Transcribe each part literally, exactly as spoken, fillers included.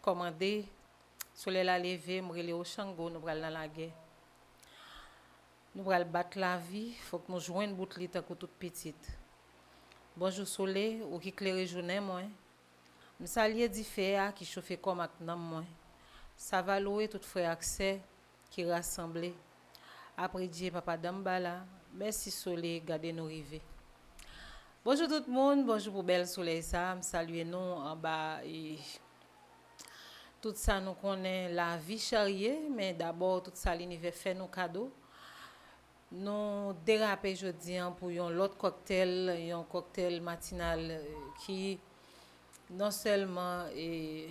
kòmande, solèy la leve, m rele Ochango, nou pral nan lagè. Nou pral bat lavi, fòk nou jwenn bout li tankou tout pitit. Bonjou solèy, ou ki klere jounen mwen. M salye dife a ki chofe kò m ak nanm mwen. Sa va lwe tout frè ak sè ki rasanble apre Dye Papa Danmbala. Mèsi solèy, gade nou rive. Bonjou tout moun, bonjou pou bèl solèy sa, m salye nou anba e, tout sa nou konnen lavi charye, men dabò tout sa linivè fè nou kado. Nou derape jodi an pou yon lòt kòktèl, yon kòktèl matinal eh, ki non sèlman eh,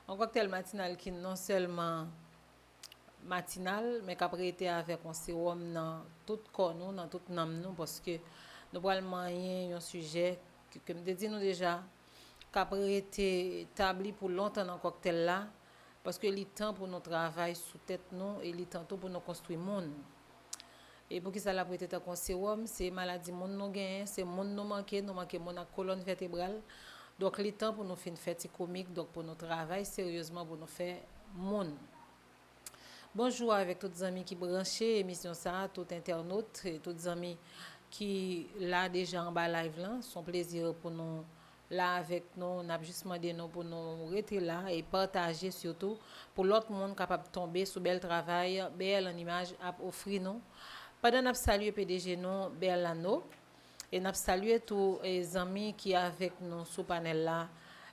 yon kòktèl matinal ki non sèlman matinal, men k ap rete avèk yon sewòm nan tout kò nou, nan tout nanm nou, paske nou pral manyen yon sijè ke, ke m te di nou deja, k ap rete tabli pou lontan nan kòktèl la, paske li tan pou nou travay sou tèt nou e li tan tou pou nou konstwi moun. E poukisa l ap rete tankou yon sewòm? Se maladi moun nou genyen, se moun nou manke, nou manke moun ak kolòn vètebral. Donk, li tan pou nou fin fè ti komik, donk pou nou travay seryezman pou nou fè moun. Bonjou avèk tout zanmi ki branche emisyon sa a, tout entènot, e tout zanmi ki la deja anba live lan. Se yon plezi pou nou la avèk nou. N ap jis mande nou pou nou rete la e pataje sitou pou lòt moun kapab tonbe sou bèl travay B L an imaj ap ofri nou. Pandan n ap salye P D G nou, Berlano, e n ap salye tou e zanmi ki avèk nou sou panèl la,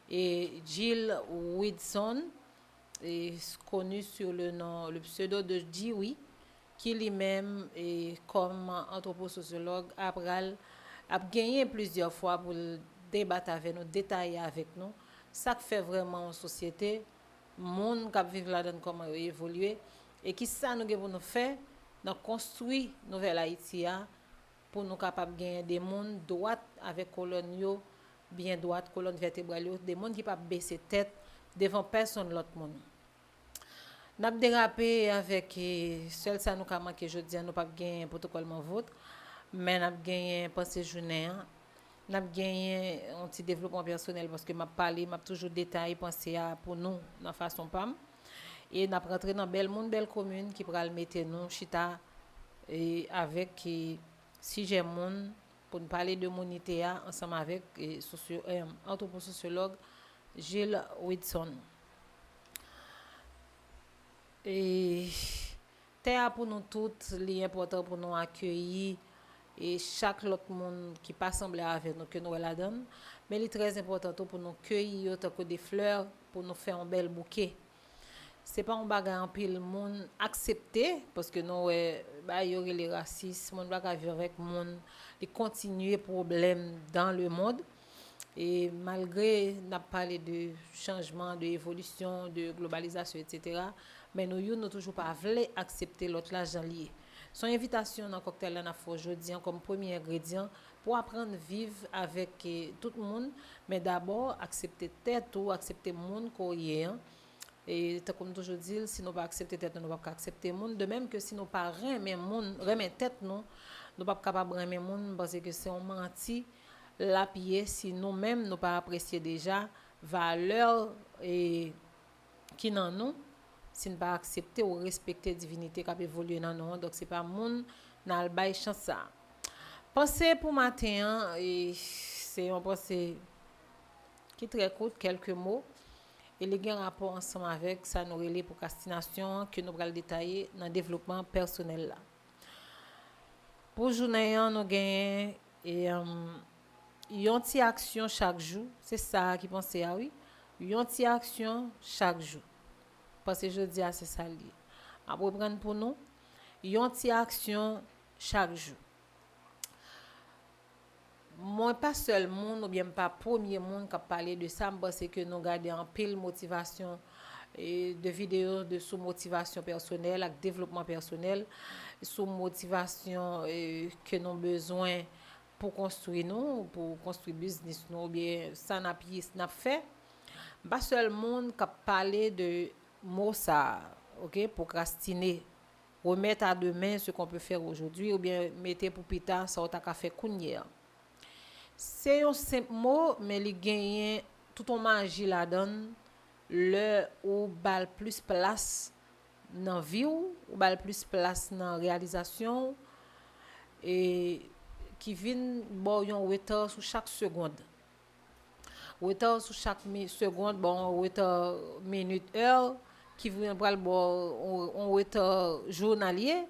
e Jill Widson, e koni sou le non, le pseudo de Djiwi, ki li menm, e kòm antwopososyològ, apral ap genyen plizyè fwa pou l debat avè nou, detaye avèk nou sa k fè vrèman yon sosyete, moun k ap viv ladan l, kòman yo evolye, e ki sa nou gen pou nou fè nan konstwi nouvèl Ayiti a, pou nou kapab genyen de moun dwat avèk kolòn yo byen dwat, kolòn vètebral yo, de moun ki p ap bese tèt devan pèsonn lòt moun. N ap derape avèk, e, sèl sa nou ka manke jodi a, nou p ap genyen pwotokòl manvot, men n ap genyen panse jounen an. N ap genyen yon ti devlopman pèsonèl paske m ap pale, m ap toujou detaye panse a pou nou nan fason pa m. E n ap rantre nan bèl moun, bèl komin ki pral mete nou chita, e, avèk, e, sijè moun pou n pale de mounite a ansanm avèk, e, sosyo-, e, antwopososyològ Jill Widson. E tè a pou nou tout, li enpòtan pou nou akeyi e chak lòt moun ki pa sanble avè nou ke nou wè ladan l, men li trè enpòtan tou pou nou keyi yo tankou de flè pou nou fè yon bèl bouke. Se pa yon bagay anpil moun aksepte, paske nou wè bagay yo rele rasis, moun pa ka viv avèk moun, li kontinye pwoblèm dans le monde. E malgre n ap pale de chanjman, de evolisyon, de globalizasyon, etsetera, men nou youn, nou toujou pa vle aksepte lòt la jan l ye. Se yon envitasyon nan kòktèl la n ap fè w jodi an kòm premye engredyan pou aprann viv avèk, eh, tout moun, men dabò aksepte tèt ou, aksepte moun ke w ye an. E tankou m toujou di l, si nou pa aksepte tèt nou, nou p ap ka aksepte moun. De menm ke si nou pa renmen moun, renmen tèt nou, nou p ap kapab renmen moun. M panse ke se yon manti l ap ye si nou menm nou pa apresye deja valè, e, ki nan nou, si n pa aksepte ou respekte divinite k ap evolye nan nou an. Donk, se pa moun n al bay chans sa a. Panse pou maten an, e, se yon panse ki trè kout, kèlke mo, e li gen rapò ansanm avèk sa nou rele pwokrastinasyon an, ke nou pral detaye nan devlopman pèsonèl la. Pou jounen an, nou genyen, e, um, yon ti aksyon chak jou, se sa a ki panse a, wi. Yon ti aksyon chak jou. Panse jodi a, se sa l ye. M ap reprann pou nou. Yon ti aksyon chak jou. Mwen pa sèl moun oubyen m pa premye moun k ap pale de sa. M panse ke nou gade anpil motivasyon, e, de videyo de, sou motivasyon pèsonèl ak devlopman pèsonèl, sou motivasyon, e, ke nou bezwen pou konstwi nou, pou konstwi biznis nou oubyen sa n ap ye, n ap fè. M pa sèl moun k ap pale de mo sa a, oke, pwokrastine. Remettre à demain ce qu'on peut faire aujourd'hui, oubyen mete pou pita sa w ta ka fè kounye a. Se yon senp mo, men li genyen tout yon maji ladan l, lè ou ba l plis plas nan vi w, ou ba l plis plas nan reyalizasyon w, e ki vin ba w yon reta sou chak segonn. Reta sou chak mi- segonn, bon, reta minit, è, ki vin pral ba w yon, yon reta jounalye,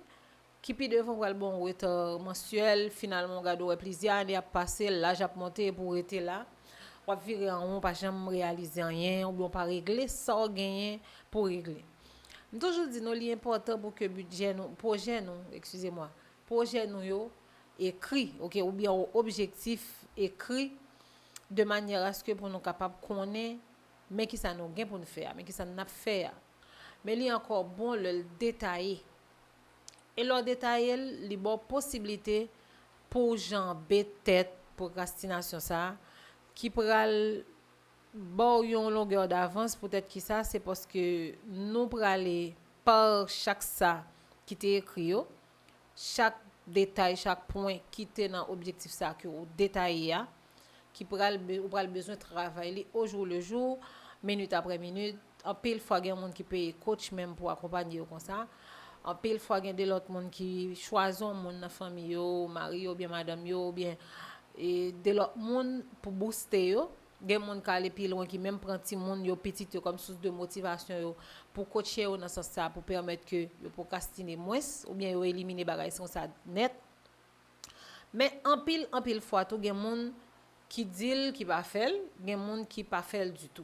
ki pi devan pral ba w yon reta mansyèl, finalman, w gade w wè plizyè ane ap pase, laj ap monte, epi w rete la. W ap vire an won, w pa janm reyalize anyen, oubyen w pa regle sa w genyen pou w regle. M toujou di nou, li enpòtan pou ke bidjè nou, pwojè nou, eskize mwa, pwojè nou yo ekri, oke, oubyen yon objektif ekri, de manyè aske pou nou kapab konnen, men kisa nou gen pou n fè a, men kisa n ap fè a. Men li ankò bon lè l detaye. E lè w detaye l, li ba w posiblite pou w janbe tèt pwokrastinasyon sa a, ki pral ba w yon longè davans. Poutèt kisa? Se paske nou prale pa chak sa ki te ekri yo, chak detay, chak pwen ki te nan objektif sa ke w detaye a, ki pral be- ou pral bezwen travay li au jour le jour, minit apre minit. Anpil fwa gen moun ki peye coach menm pou akonpanye yo konsa. Anpil fwa gen de lòt moun ki chwazi yon moun nan fanmi yo, mari yo oubyen madanm yo, oubyen e de lòt moun pou booste yo. Gen moun k ale pi lwen ki menm pran timoun yo, pitit yo kòm sous de motivasyon yo pou coache yo nan sans sa, pou pèmèt ke yo pwokrastine mwens oubyen yo elimine bagay konsa nèt. Men anpil, anpil fwa tou, gen moun ki di l ki pa fè l, gen moun ki pa fè l ditou.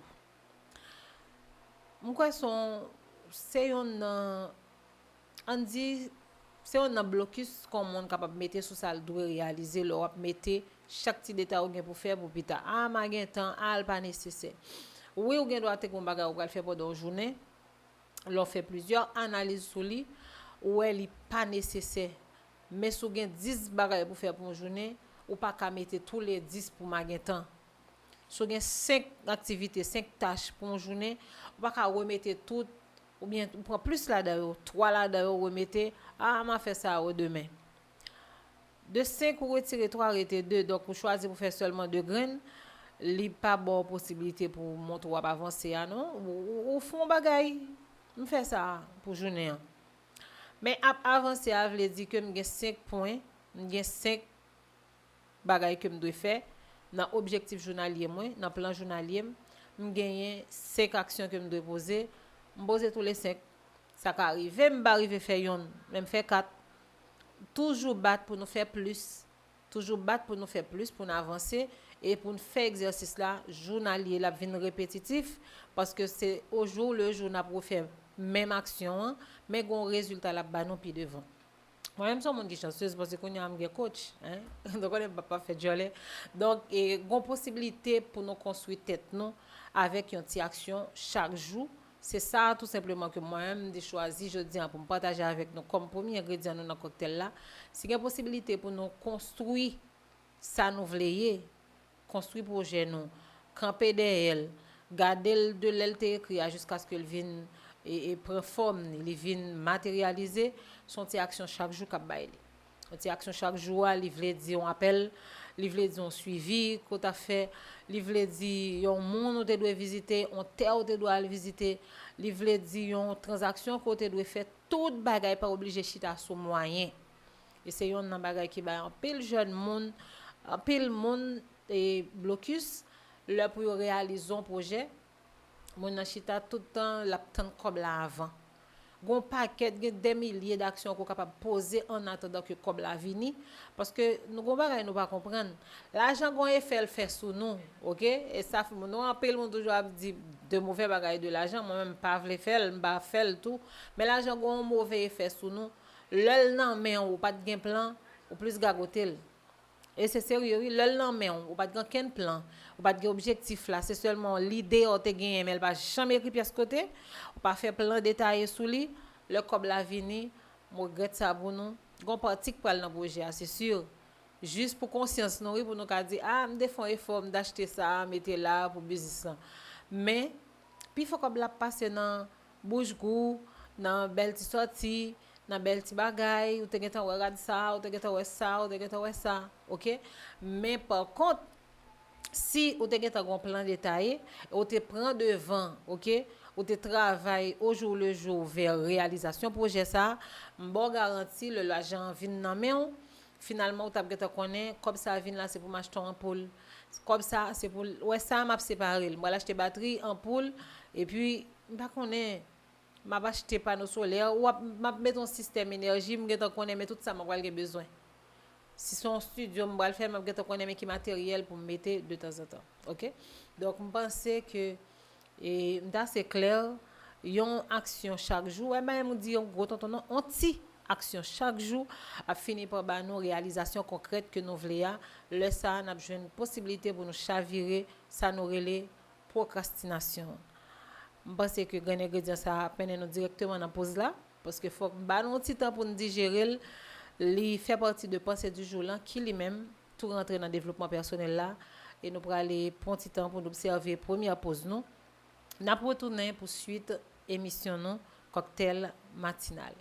M kwè se yon, se yonn nan, ann di, se yonn nan blokis ke yon moun kapab mete sou sa l dwe reyalize lè w ap mete chak ti detay ou gen pou fè pou pita. A, m a gen tan, a, l pa nesesè. Wi, ou gen dwa te gen yon bagay ou pral fè pandan yon jounen, lè w fè plizyè analiz sou li, ou wè li pa nesesè. Men si w gen dis bagay pou fè pou yon jounen, ou pa ka mete tou le dis pou m a gen tan. Si w gen senk aktivite, senk tach pou yon jounen, ou pa ka remete tout, oubyen ou pran plis ladan yo, twa ladan yo, ou remete, a, m a fè sa yo demen. De senk, ou retire twa, rete de. Donk, ou chwazi pou fè sèlman de grenn, li pa ba w posiblite pou w montre w ap avanse a, non. Ou, ou, ou fè yon bagay, m fè sa pou jounen an. Men ap avanse a vle di ke m gen senk pwen, m gen senk bagay ke m dwe fè nan objektif jounalye mwen, nan plan jounalye m. M genyen senk aksyon ke m dwe poze. M poze tou le senk. Sa ka rive m pa rive fè yonn, men m fè kat. Toujou bat pou nou fè plis. Toujou bat pou nou fè plis, pou n avanse e pou n fè egzèsis la jounalye, l ap vin repetitif, paske se au jour le jour n ap refè menm aksyon an, men gen yon rezilta l ap ba nou pi devan. Mwen menm se yon moun ki chansez, paske kounye a m gen coach, hein. Donk, konnen m pa, pa fè djòlè. Donk, e, gen posiblite pou nou konstwi tèt nou avèk yon ti aksyon chak jou. Se sa, tou senpleman, ke mwen menm, m te chwazi jodi a pou m pataje avèk nou kòm premye engredyan nou nan kòktèl la. Si gen posiblite pou nou konstwi sa nou vle ye, konstwi pwojè nou, kanpe dèyè l, gade l de lè l te ekri a jiskaske l vin e, e pran fòm ni, li vin materyalize, se yon ti aksyon chak jou k ap bay li. Yon ti aksyon chak jou a, li vle di yon apèl, li vle di yon swivi ke w t ap fè, li vle di yon moun ou te dwe vizite, yon tè ou te dwe al vizite, li vle di yon tranzaksyon ke w te dwe fè. Tout bagay pa oblije chita sou mwayen. E se yonn nan bagay ki bay anpil jèn moun, anpil moun e blokis lè pou yo reyalize yon pwojè. Moun nan chita tout tan, l ap tann kòb la avan. Gon pakèt, gen dè milye d'aksyon ke w kapab poze an atandan ke kòb la vini, paske nou gon bagay nou pa konprann. Lajan gon efè l fè sou nou, oke? E sa, nou anpil moun toujou ap di de movè bagay de lajan, mwen menm m pa vle fè l, m pa fè l tou, men lajan gon yon move efè sou nou. Lè l nan men w, ou pa t gen plan, ou plis gagote l. E se serye wi, lè l nan men w, ou pa t gen okenn plan, ou pa t gen objektif la, se sèlman yon lide w te genyen, men l pa janm ekri pyès kote, ou pa fè plan detaye sou li, lè kòb la vini, m regrèt sa pou nou. Gon pati k pral nan pwojè a, se si. Jis pou konsyans nou, wi, pou nou ka di, a, m te fè yon efò, m te achte sa, mete la pou biznis lan. Men, pifò kòb la ap pase nan bouch gou, nan bèl ti sòti, nan bèl ti bagay, ou te gentan wè rad sa, ou te gentan wè sa, ou te gentan wè sa, oke? Men pa kont, Si ou te gentan gen yon plan detaye, ou te pran devan, oke, ou te travay au jour le jour vè reyalizasyon pwojè sa a, m ba w garanti, lè lajan an vin nan men w, finalman, ou t ap gentan konnen, kòb sa a vin la, se pou m achte yon anpoul. Kòb sa a, se pou, wè sa a, m ap separe l. M pral achte batri, anpoul, epi, m pa konnen, m ap achte pano solè, ou ap, m ap mete yon sistèm enèji, m gentan konnen, men tout sa, m pral gen bezwen. Si se yon estidyo m pral fè, m ap gentan konnen men ki materyèl pou m mete detanzantan. Oke? Donk, m panse ke, e, m ta ase klè, yon aksyon chak jou, wè, m pa menm di yon gwo tonton non, yon ti aksyon chak jou ap fini pa ba nou reyalizasyon konkrèt ke nou vle a. Lè sa a, n ap jwenn posiblite pou nou chavire sa nou rele pwokrastinasyon. M panse ke grenn engredyan sa a ap mennen nou dirèkteman nan poz la, paske fòk m ba nou yon ti tan pou n dijere l. Li fè pati de panse di jou lan, ki li menm tou rantre nan devlopman pèsonèl la, e nou prale pran ti tan pou n obsève premyè poz nou. N ap retounen pou swit emisyon nou, Kòktèl Matinal.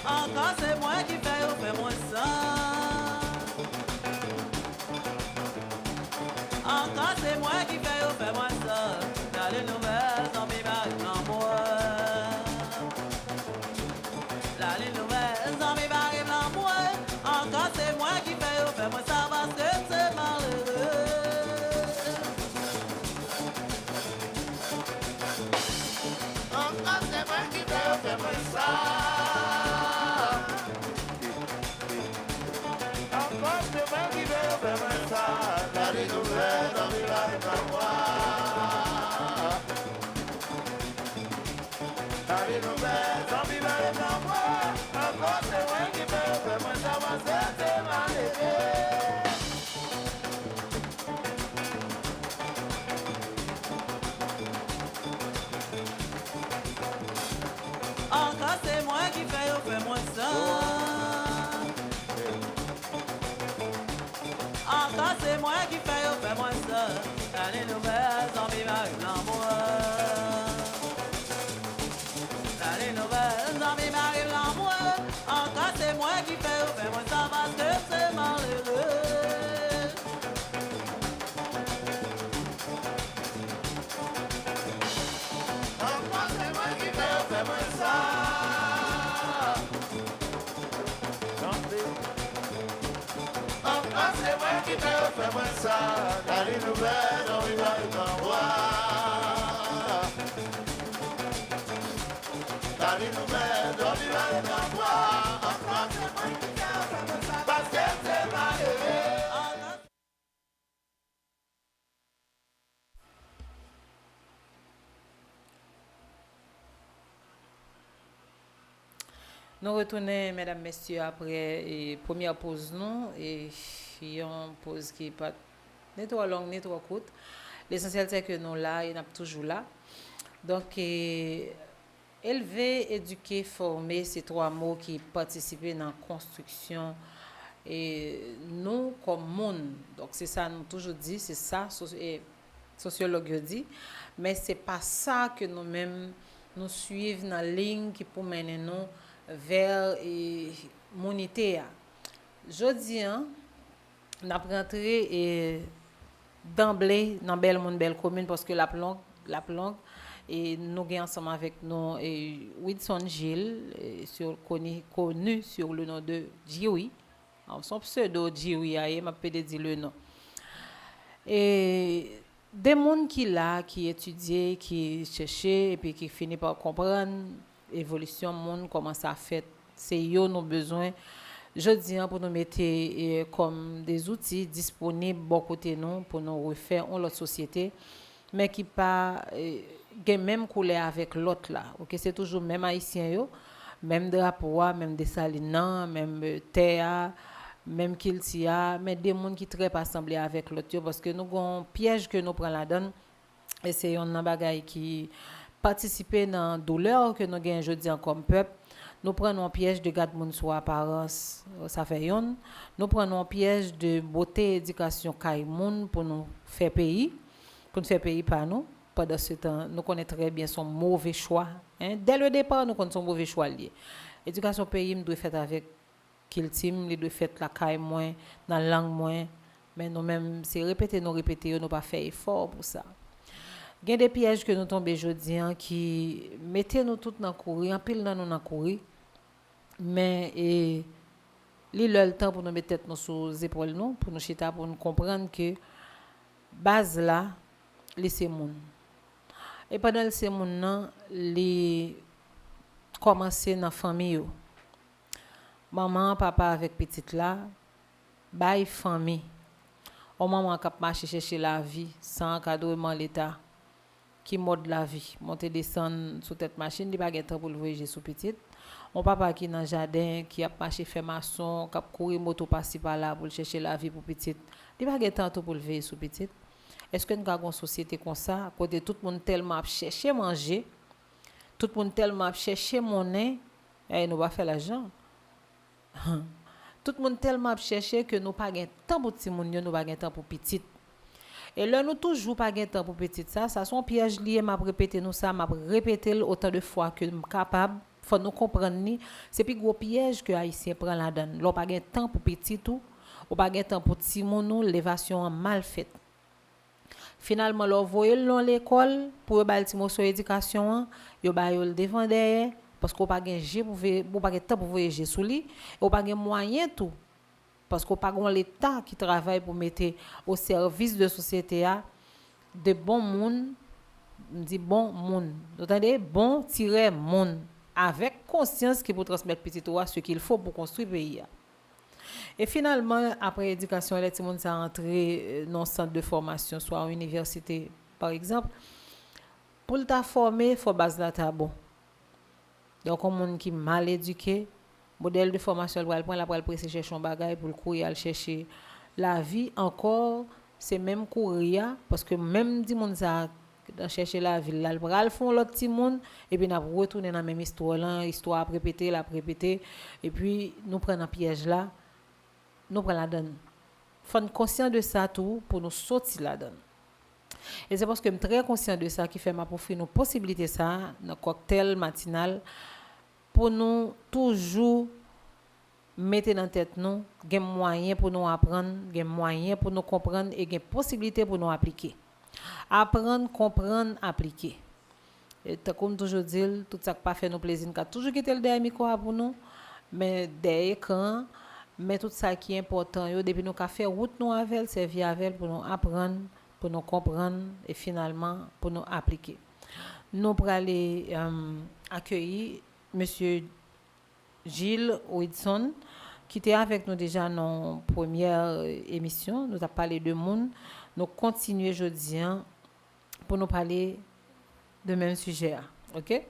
Ankò se mwen ki fè yo fè mwen sa. Ankò se mwen ki fè yo fè mwen sa. Lali nouvèl, zanmi pa ret nan mwen. Lali nouvèl, zanmi pa ret nan mwen. Ankò se mwen ki fè yo fè mwen sa, paske m se malere. Ankò se mwen ki fè yo fè mwen sa. Ankò se mwen ki fè yo fè mwen sa. Lali nouvèl, zanmi pa ret nan mwen. Lali nouvèl, zanmi pa ret nan mwen. Ankò se mwen ki fè yo fè mwen sa, paske m se malere. Ankò se mwen ki fè yo fè mwen sa. Ankò se mwen ki fè yo fè mwen sa. Lali nouvèl, zanmi pa ret nan mwen. Lali nouvèl, zanmi pa ret nan mwen. Ankò se mwen ki fè yo fè mwen sa, paske m se malere. Ankò se mwen ki fè yo fè mwen sa. Ankò se mwen ki fè yo fè mwen sa. Lali nouvèl, zanmi pa ret nan mwen. Lali nouvèl, zanmi pa ret nan mwen. Ankò se mwen ki fè yo fè mwen sa, paske m se malere. Nou retounen, medam, mesye, apre, e, premyè poz nou, e, yon poz ki pa t ni twò long, ni twò kout. Lesansyèl, se ke nou la, e n ap toujou la. Donk, e, elve, edike, fòme, se twa mo ki patisipe nan konstriksyon, e, nou kòm moun. Donk, se sa nou toujou di, se sa, so-, e, sosyològ yo di, men se pa sa ke nou menm nou swiv nan liy ki pou mennen nou vè, e, mounite a. Jodi a, n ap rantre, e, danble nan bèl moun, bèl komin, paske l ap long, l ap long. E nou gen ansanm avèk nou, e, Widson Gilles, e, sur, koni, koni sur le nom de Djiwi. Se yon pseudo Djiri a ye, m ap pede di le non. E de moun ki la, ki etidye, ki chèche, epi ki fini pa konprann evolisyon moun, kòman sa fèt. Se yo nou bezwen jodi an pou nou mete e, kòm de zouti disponib bò kote nou pou nou refè yon lòt sosyete, men ki pa e, gen menm koulè avèk lòt la. Oke, se toujou menm Ayisyen yo, menm drapo a, menm Desalin nan, menm e, tè a, menm kilti a, men de moun ki trè pa sanble avèk lòt yo, paske nou gen yon pyèj ke nou pran ladan l, e se yonn nan bagay ki patisipe nan doulè ke nou genyen jodi an kòm pèp. Nou pran nan yon pyèj de gad moun sou aparans, sa fè yonn. Nou pran nan yon pyèj de bote edikasyon kay moun pou nou fè peyi, pou nou fè peyi pa nou. Pandansetan, nou konnen trè byen se yon move chwa. En. Dè le depa, nou konn se yon move chwa l ye. Edikasyon peyi m dwe fèt avèk kilti m, li dwe fèt lakay mwen, nan lang mwen. Men nou menm, se repete nou repete yo, nou pa fè efò pou sa. Gen de pyèj ke nou tonbe jodi an ki mete nou tout nan kouri, anpil nan nou nan kouri. Men e, li lè l tan pou nou met tèt nou sou zepòl nou, pou nou chita, pou nou konprann ke baz la, li se moun. E pandan l se moun nan, li kòmanse nan fanmi yo. Manman an, papa avèk pitit la, bay fanmi. Yon manman k ap mache chèche lavi san ankadreman Leta, ki mòd lavi, monte desann sou tèt machin, li pa gen tan pou l voye je sou pitit. Yon papa ki nan jaden, ki ap mache fè mason, k ap kouri moto pasi pala pou l chèche lavi pou pitit, li pa gen tan tou pou l veye sou pitit. Èske n ka gen yon sosyete konsa, kote tout moun tèlman ap chèche manje, tout moun tèlman ap chèche monnen, e nou pa fè lajan? Tout moun tèlman ap chèche ke nou pa gen tan pou timoun yo, nou pa gen tan pou pitit. E lè nou toujou pa gen tan pou pitit sa, sa se yon pyèj li ye, m ap repete nou sa, m ap repete l otan de fwa ke m kapab, fò nou konprann li, se pi gwo pyèj ke Ayisyen pran ladan l. Lè w pa gen tan pou pitit ou, ou pa gen tan pou timoun ou, levasyon an mal fèt. Finalman, lè w voye l nan lekòl pou yo ba l ti moso edikasyon an, yo ba yo l devan dèyè, paske w pa gen je pou veye, ou pa gen tan pou voye je sou li, e w pa gen mwayen tou, paske w pa gen yon Leta ki travay pou mete o sèvis de sosyete a, de bon moun, m di bon moun, nou tande, bon tirè moun, avèk konsyans ki pou transmèt pitit ou a ce qu'il faut pou konstwi peyi a. E finalman, apre edikasyon, lè timoun sa antre nan yon sant de fòmasyon, swa yon inivèsite, pa egzanp, pou l ta fòme, fò baz la ta bon. Donk, yon moun ki mal edike, modèl de fòmasyon l pral pran, l ap pral prese chèche yon bagay pou l kouri al chèche lavi ankò, se menm kouri a, paske menm timoun sa a, nan chèche lavi l la, l pral fè yon lòt timoun, epi n ap retounen nan menm istwa lan, istwa ap repete, l ap repete, epi nou pran nan pyèj la, nou pran ladan l. Fò n konsyan de sa tou pou nou soti ladan l. E se paske m trè konsyan de sa ki fè m ap ofri nou posiblite sa a nan kòktèl matinal pou nou toujou mete nan tèt nou, gen mwayen pou nou aprann, gen mwayen pou nou konprann e gen posiblite pou nou aplike. Aprann, konprann, aplike. E tankou m toujou di l, tout sa k pa fè nou plezi, n ka toujou kite l dèyè mikwo a pou nou, men dèyè ekran an, men tout sa ki enpòtan yo, depi nou ka fè wout nou avè l, sèvi avè l pou nou aprann, pou nou konprann, e finalman, pou nou aplike. Nou prale, em, akeyi mesye Gilles Widson, ki te avèk nou deja nan premyè emisyon, nou t ap pale de moun. Nou kontinye jodi an pou nou pale de menm sijè a. Oke?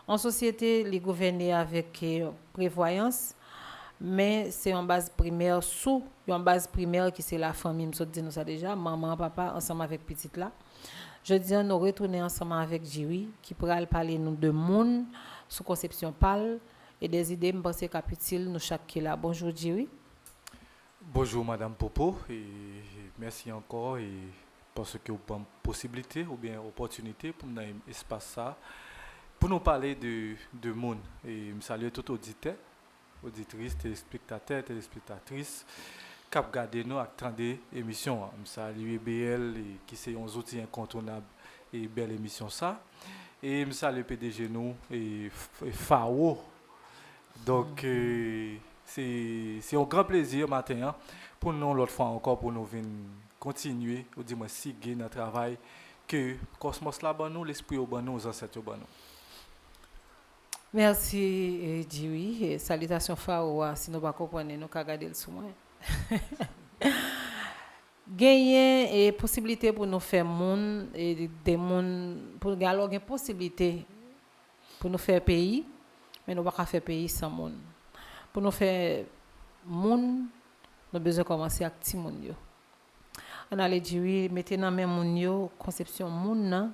Yon sosyete, li gouvène avèk, eh, prevwayans, men se yon baz primè sou, yon baz primè ki se lafanmi, m sot di nou sa deja, manman, papa, ansanm avèk pitit la. Jodi an, nou retounen ansanm avèk Djiri, ki pral pale nou de moun sou konsepsyon pa l, e de zide m panse k ap itil nou chak ki la. Bonjou, Djiri. Bonjou, Madanm Popo, e mèsi ankò, e paske w ban m posiblite oubyen opòtinite pou m nan espas sa, pou nou pale de, de moun. E m salye tout oditè, oditris, telespektatè, telespektatris k ap gade nou ak tande emisyon an. M salye B L, e ki se yon zouti enkontounab e bèl emisyon sa. E m salye P D G nou, e F-, e Faro. Donk, e, Se, se yon gran plezi maten an pou nou yon lòt fwa ankò pou nou vin kontinye, oudimwen sige nan travay ke kòsmòs la ban nou, lespri yo ban nou, zansèt yo ban nou. Mèsi, eh, Djiri. Eh, salitasyon Faro a, si nou pa konprann li, nou ka gade l sou mwen. Genyen eh, posiblite pou nou fè moun, eh, de moun, pou alò gen posiblite pou nou fè peyi, men nou pa ka fè peyi san moun. Pou nou fè moun, nou bezwen kòmanse ak timoun yo. Ann ale Djiri, mete nan men moun yo konsepsyon moun nan,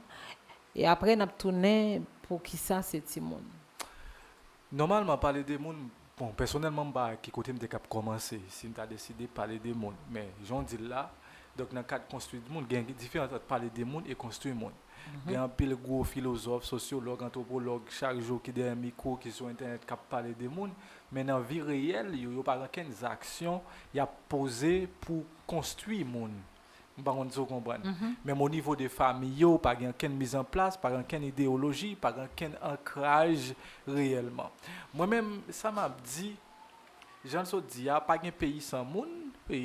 e apre n ap tounen pou kisa se timoun. Nòmalman, pale de moun, bon, pèsonèlman, m pa ki kote m te kab kòmanse si m ta deside pale de moun. Men, jan w di l la, donk nan kad konstwi moun, gen diferans ant pale de moun e konstwi moun. Gen anpil gwo filozòf, sosyològ, antwopològ, chak jou ki dèyè mikwo, ki sou entènèt, k ap pale de moun. Men nan vi reyèl yo, yo pa gen okenn zaksyon y ap poze pou konstwi moun. M pa konn si w konprann. Menm o nivo de fanmi yo, pa gen okenn mizanplas, pa gen okenn ideyoloji, pa gen okenn ankraj reyèlman. Mwen menm, sa m ap di, jan l sot di a, pa gen peyi san moun, e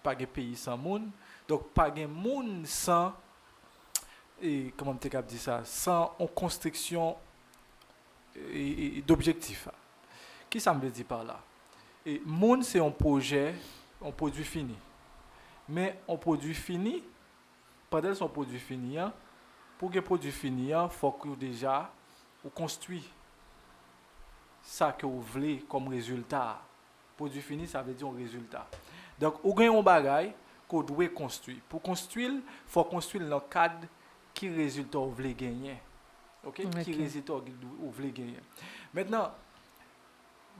pa gen peyi san moun, donk pa gen moun san, e kòman m te kab di sa, san yon konstriksyon e, e, e, d'objektif. Kisa m vle di pa la? E, moun se yon pwojè, yon pwodui fini. Men yon pwodui fini, pandan l se yon pwodui fini an, pou gen pwodui fini an, fòk ou deja ou konstwi sa ke w vle kòm rezilta. Pwodui fini, sa vle di yon rezilta. Donk, ou gen yon bagay ke w dwe konstwi. Pou konstwi l, fò w konstwi l nan kad ki rezilta w vle genyen. Ok? Ki rezilta w vle genyen. Mentnan,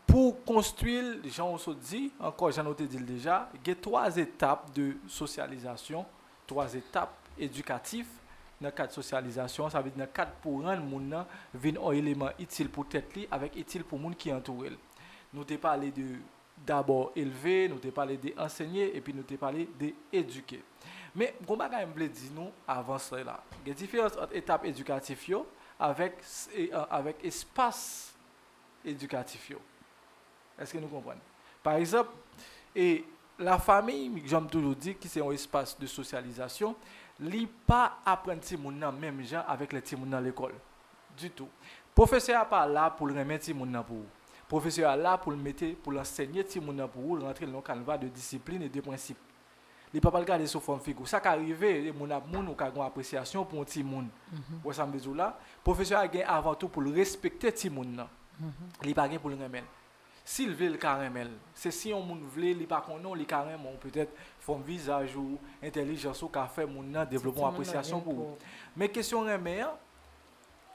pou w konstwi l, jan w sot di, ankò, jan nou te di l deja, gen twa etap de sosyalizasyon, twa etap edikatif nan kad sosyalizasyon, sa vle di nan kad pou rann moun nan vin yon eleman itil pou tèt li avèk itil pou moun ki antoure l. Nou te pale de dabò elve, nou te pale de ansenye, epi nou te pale de edike. Men, gon bagay m vle di nou avan sela. Gen diferans ant etap edikatif yo avèk, e, a- avèk espas edikatif yo. Èske nou konprann? Pa egzanp, e, lafanmi, jan m toujou di, ki se yon espas de sosyalizasyon, li pa aprann timoun nan menm jan avèk lè timoun nan lekòl. Ditou. Pwofesè a pa la pou l renmen timoun nan pou ou. Pwofesè a la pou l mete, pou l ansenye timoun nan pou ou, l rantre l nan yon kanva de disiplin e de prensip. Li pa pral gade sou fòm figi w. Sa ka rive, e moun ap moun, ou ka gen yon apresyasyon pou yon timoun. Ou wè sa m vle di w la? Pwofesè a gen avan tou pou l respekte timoun nan. Li pa gen pou l renmen l. Si l vle, l ka renmen l. Se si yon moun vle, li pa konnen w, li ka renmen w. Petèt, fòm vizaj ou, entèlijans ou ka fè moun nan devlope yon apresyasyon pou ou. Men kesyon renmen an,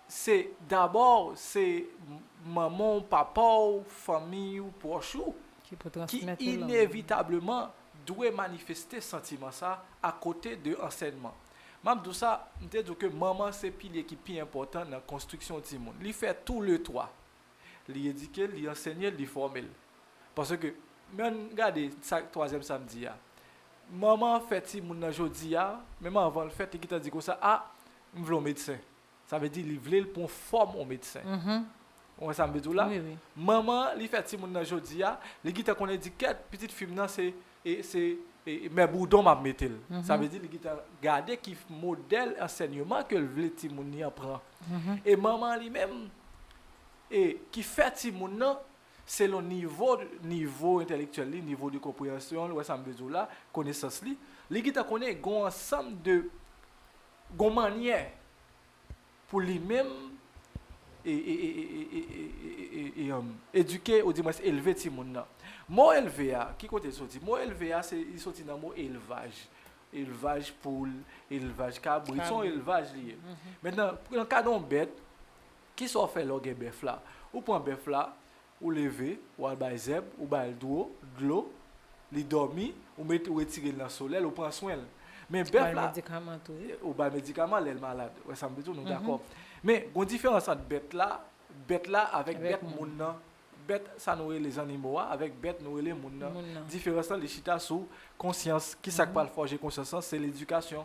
se dabò, se m- manman w, papa w, fanmi w, pwòch ou, ki inevitableman dwe manifeste santiman sa akote de ansèyman. M ap di w sa, m te di w ke manman se pilye ki pi enpòtan nan konstriksyon timoun. Li fè tou le twa. Li edike l, li ansenye l, li fòme l. Paske, men ann gade sa twazyèm sa m di a. Manman an fè timoun nan jodi a, menm anvan l fèt, li gentan di konsa, a, m vle w medsen. Sa vle di li vle l pran fòm yon medsen. Ou wè sa m vle di w la? Manman an, li fè timoun nan jodi a, li gentan konnen di kèt, pitit fi m nan se, e, se, e, mè boudon m ap mete l. Sa vle di li gentan gade ki modèl ansèyman ke l vle timoun li an pran. E manman an li menm, e, ki fè timoun nan, selon nivo, nivo entèlektyèl li, nivo de konpreyansyon l, ou wè sa m vle di w la, konesans li, li gentan konnen gon ansanm de, gon mannyè pou li menm, e, e, e, e, e, e, e, e, e, um, edike, oudimwens elve timoun nan. Mo elve a, ki kote l soti? Mo elve a, se, li soti nan mo elvaj. Elvaj poul, elvaj kabrit, se yon elvaj li ye. Mentnan, nan ka de yon bèt, kisa w fè lè w gen bèf la? Ou pran bèf la, ou leve, ou al bay zèb, ou bay l dwo, dlo, li dòmi, ou met, ou retire l nan solèy, ou pran swen l. Men bèf la, ou bay medikaman lè l malad. Wè sa m vle di w, nou dakò. Men, gon diferans ant bèt la, bèt la avèk bèt moun nan. Bèt sa nou rele zannimo a, avèk bèt nou rele moun nan. Diferans lan, li chita sou konsyans. Kisa k pral fòje konsyans lan? Se ledikasyon.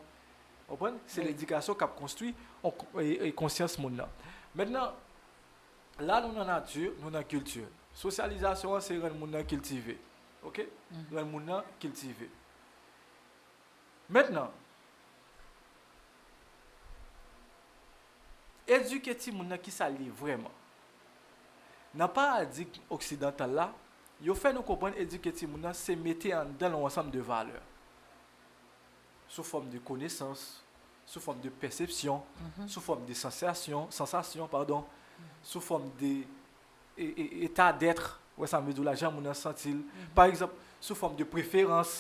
Ou konprann? Se ledikasyon k ap konstwi on, e, e, konsyans moun nan. Mentnan, la nou nan nati, nou nan kilti. Sosyalizasyon an se rann moun nan kiltive. Oke? Rann moun nan kiltive. Mentnan, edike timoun nan kisa l ye vrèman. Nan paradigm oksidantal la, yo fè nou konprann edike timoun nan se mete anndan l yon ansanm de valè. Sou fòm de konesans, sou fòm de pèsepsyon, sou fòm de sansasyon, sansasyon, padon, sou fòm de e, e, eta d'être, wè sa m vle di w la, jan moun nan santi l. Pa egzanp, sou fòm de preferans.